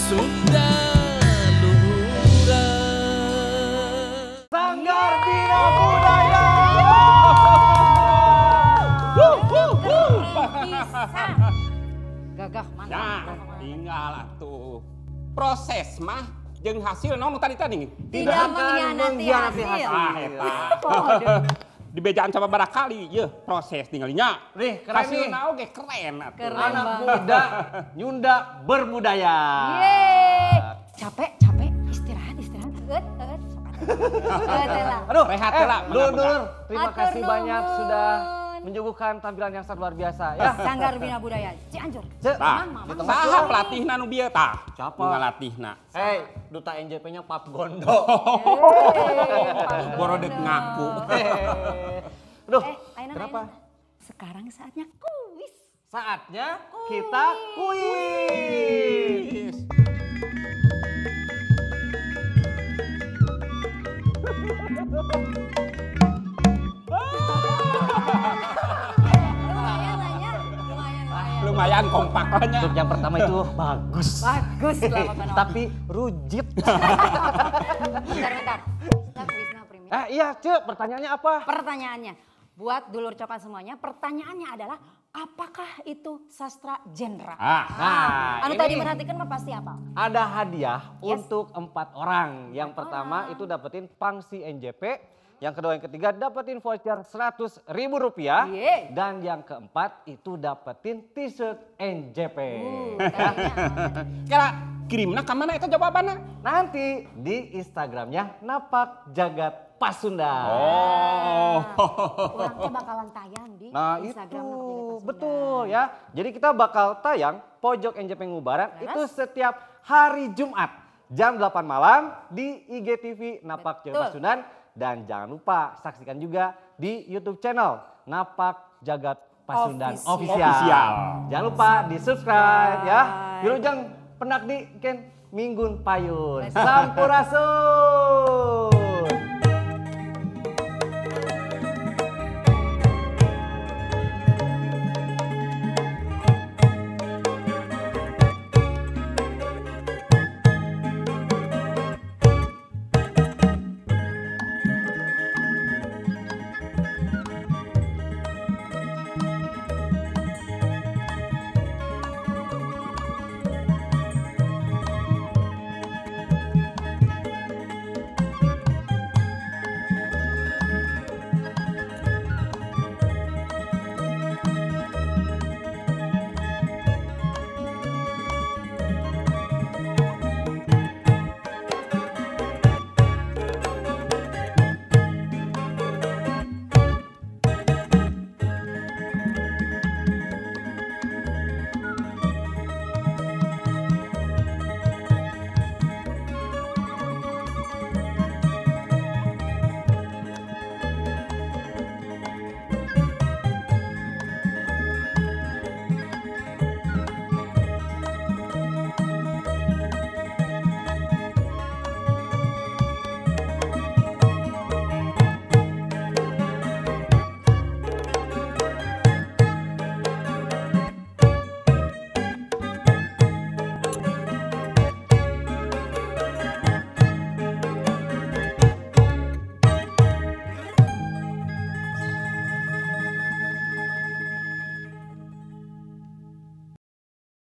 Sunda luhura. Sanggar Bina Budaya. Pisan. Gagah mantap. Nah, tinggal atuh. Proses mah jeung hasil naon nu tadi tadi? Tidak mengkhianati hasil. Ah, eta. Dibejaan sama barakali, yeuh proses tinggalinya. Nih, keren nih. Hasilna oge keren atuh. Keren Anak banget. muda Nyunda berbudaya. Yeay. Capek, capek, istirahat, istirahat. Eut, eut, sok atuh. Eut heula. Aduh, Rehat heula, dulur-dulur, terima Hatur kasih banyak nuhun. sudah menyuguhkan tampilan yang sangat luar biasa ya. Sanggar Bina Budaya Cianjur. Cek, Tah, Mamang, mamang. saha pelatihna nu bieu tah? Siapa? Nu ngalatihna. Hei, duta NJP-nya Pap Gondo. Borodek ngaku. Aduh, Ayeuna, kenapa? ayeuna. Sekarang saatnya kuis. Saatnya kita kuis. Lumayan lah ya, lumayan, lumayan. Lumayan kompak lah nya. Untuk yang pertama itu bagus. Bagus lah pokoknya. Tapi rujit. Bentar, bentar. Kita kuisna premier. Iya, Cek, pertanyaannya apa? Pertanyaannya, buat dulur cokan semuanya, pertanyaannya adalah apakah itu sastra genre? Ah, nah, Anu ini. tadi merhatikan mah pasti apa? Ada hadiah Yes. untuk 4 orang. Yang pertama itu dapetin pangsi NJP. Yang kedua, yang ketiga dapetin voucher Rp100.000. Yeay. Dan yang keempat itu dapetin t-shirt NJP. Kayaknya. Kira kirimna ka mana eta jawabanna? Nanti di Instagramnya Napak Jagat Pasundan. Oh. Urang teh bakalan tayang di Nah Instagram itu Napak Jagat Pasundan. betul ya. Jadi kita bakal tayang Pojok NJP Ngubaran itu setiap hari Jumat jam 8 malam di IGTV Napak Jagat Betul. Pasundan. Dan jangan lupa saksikan juga di YouTube channel Napak Jagat Pasundan Official. Official. Official. Jangan lupa di subscribe ya. Wilujeng penakdi ken Minggun Payun. Sampurasun.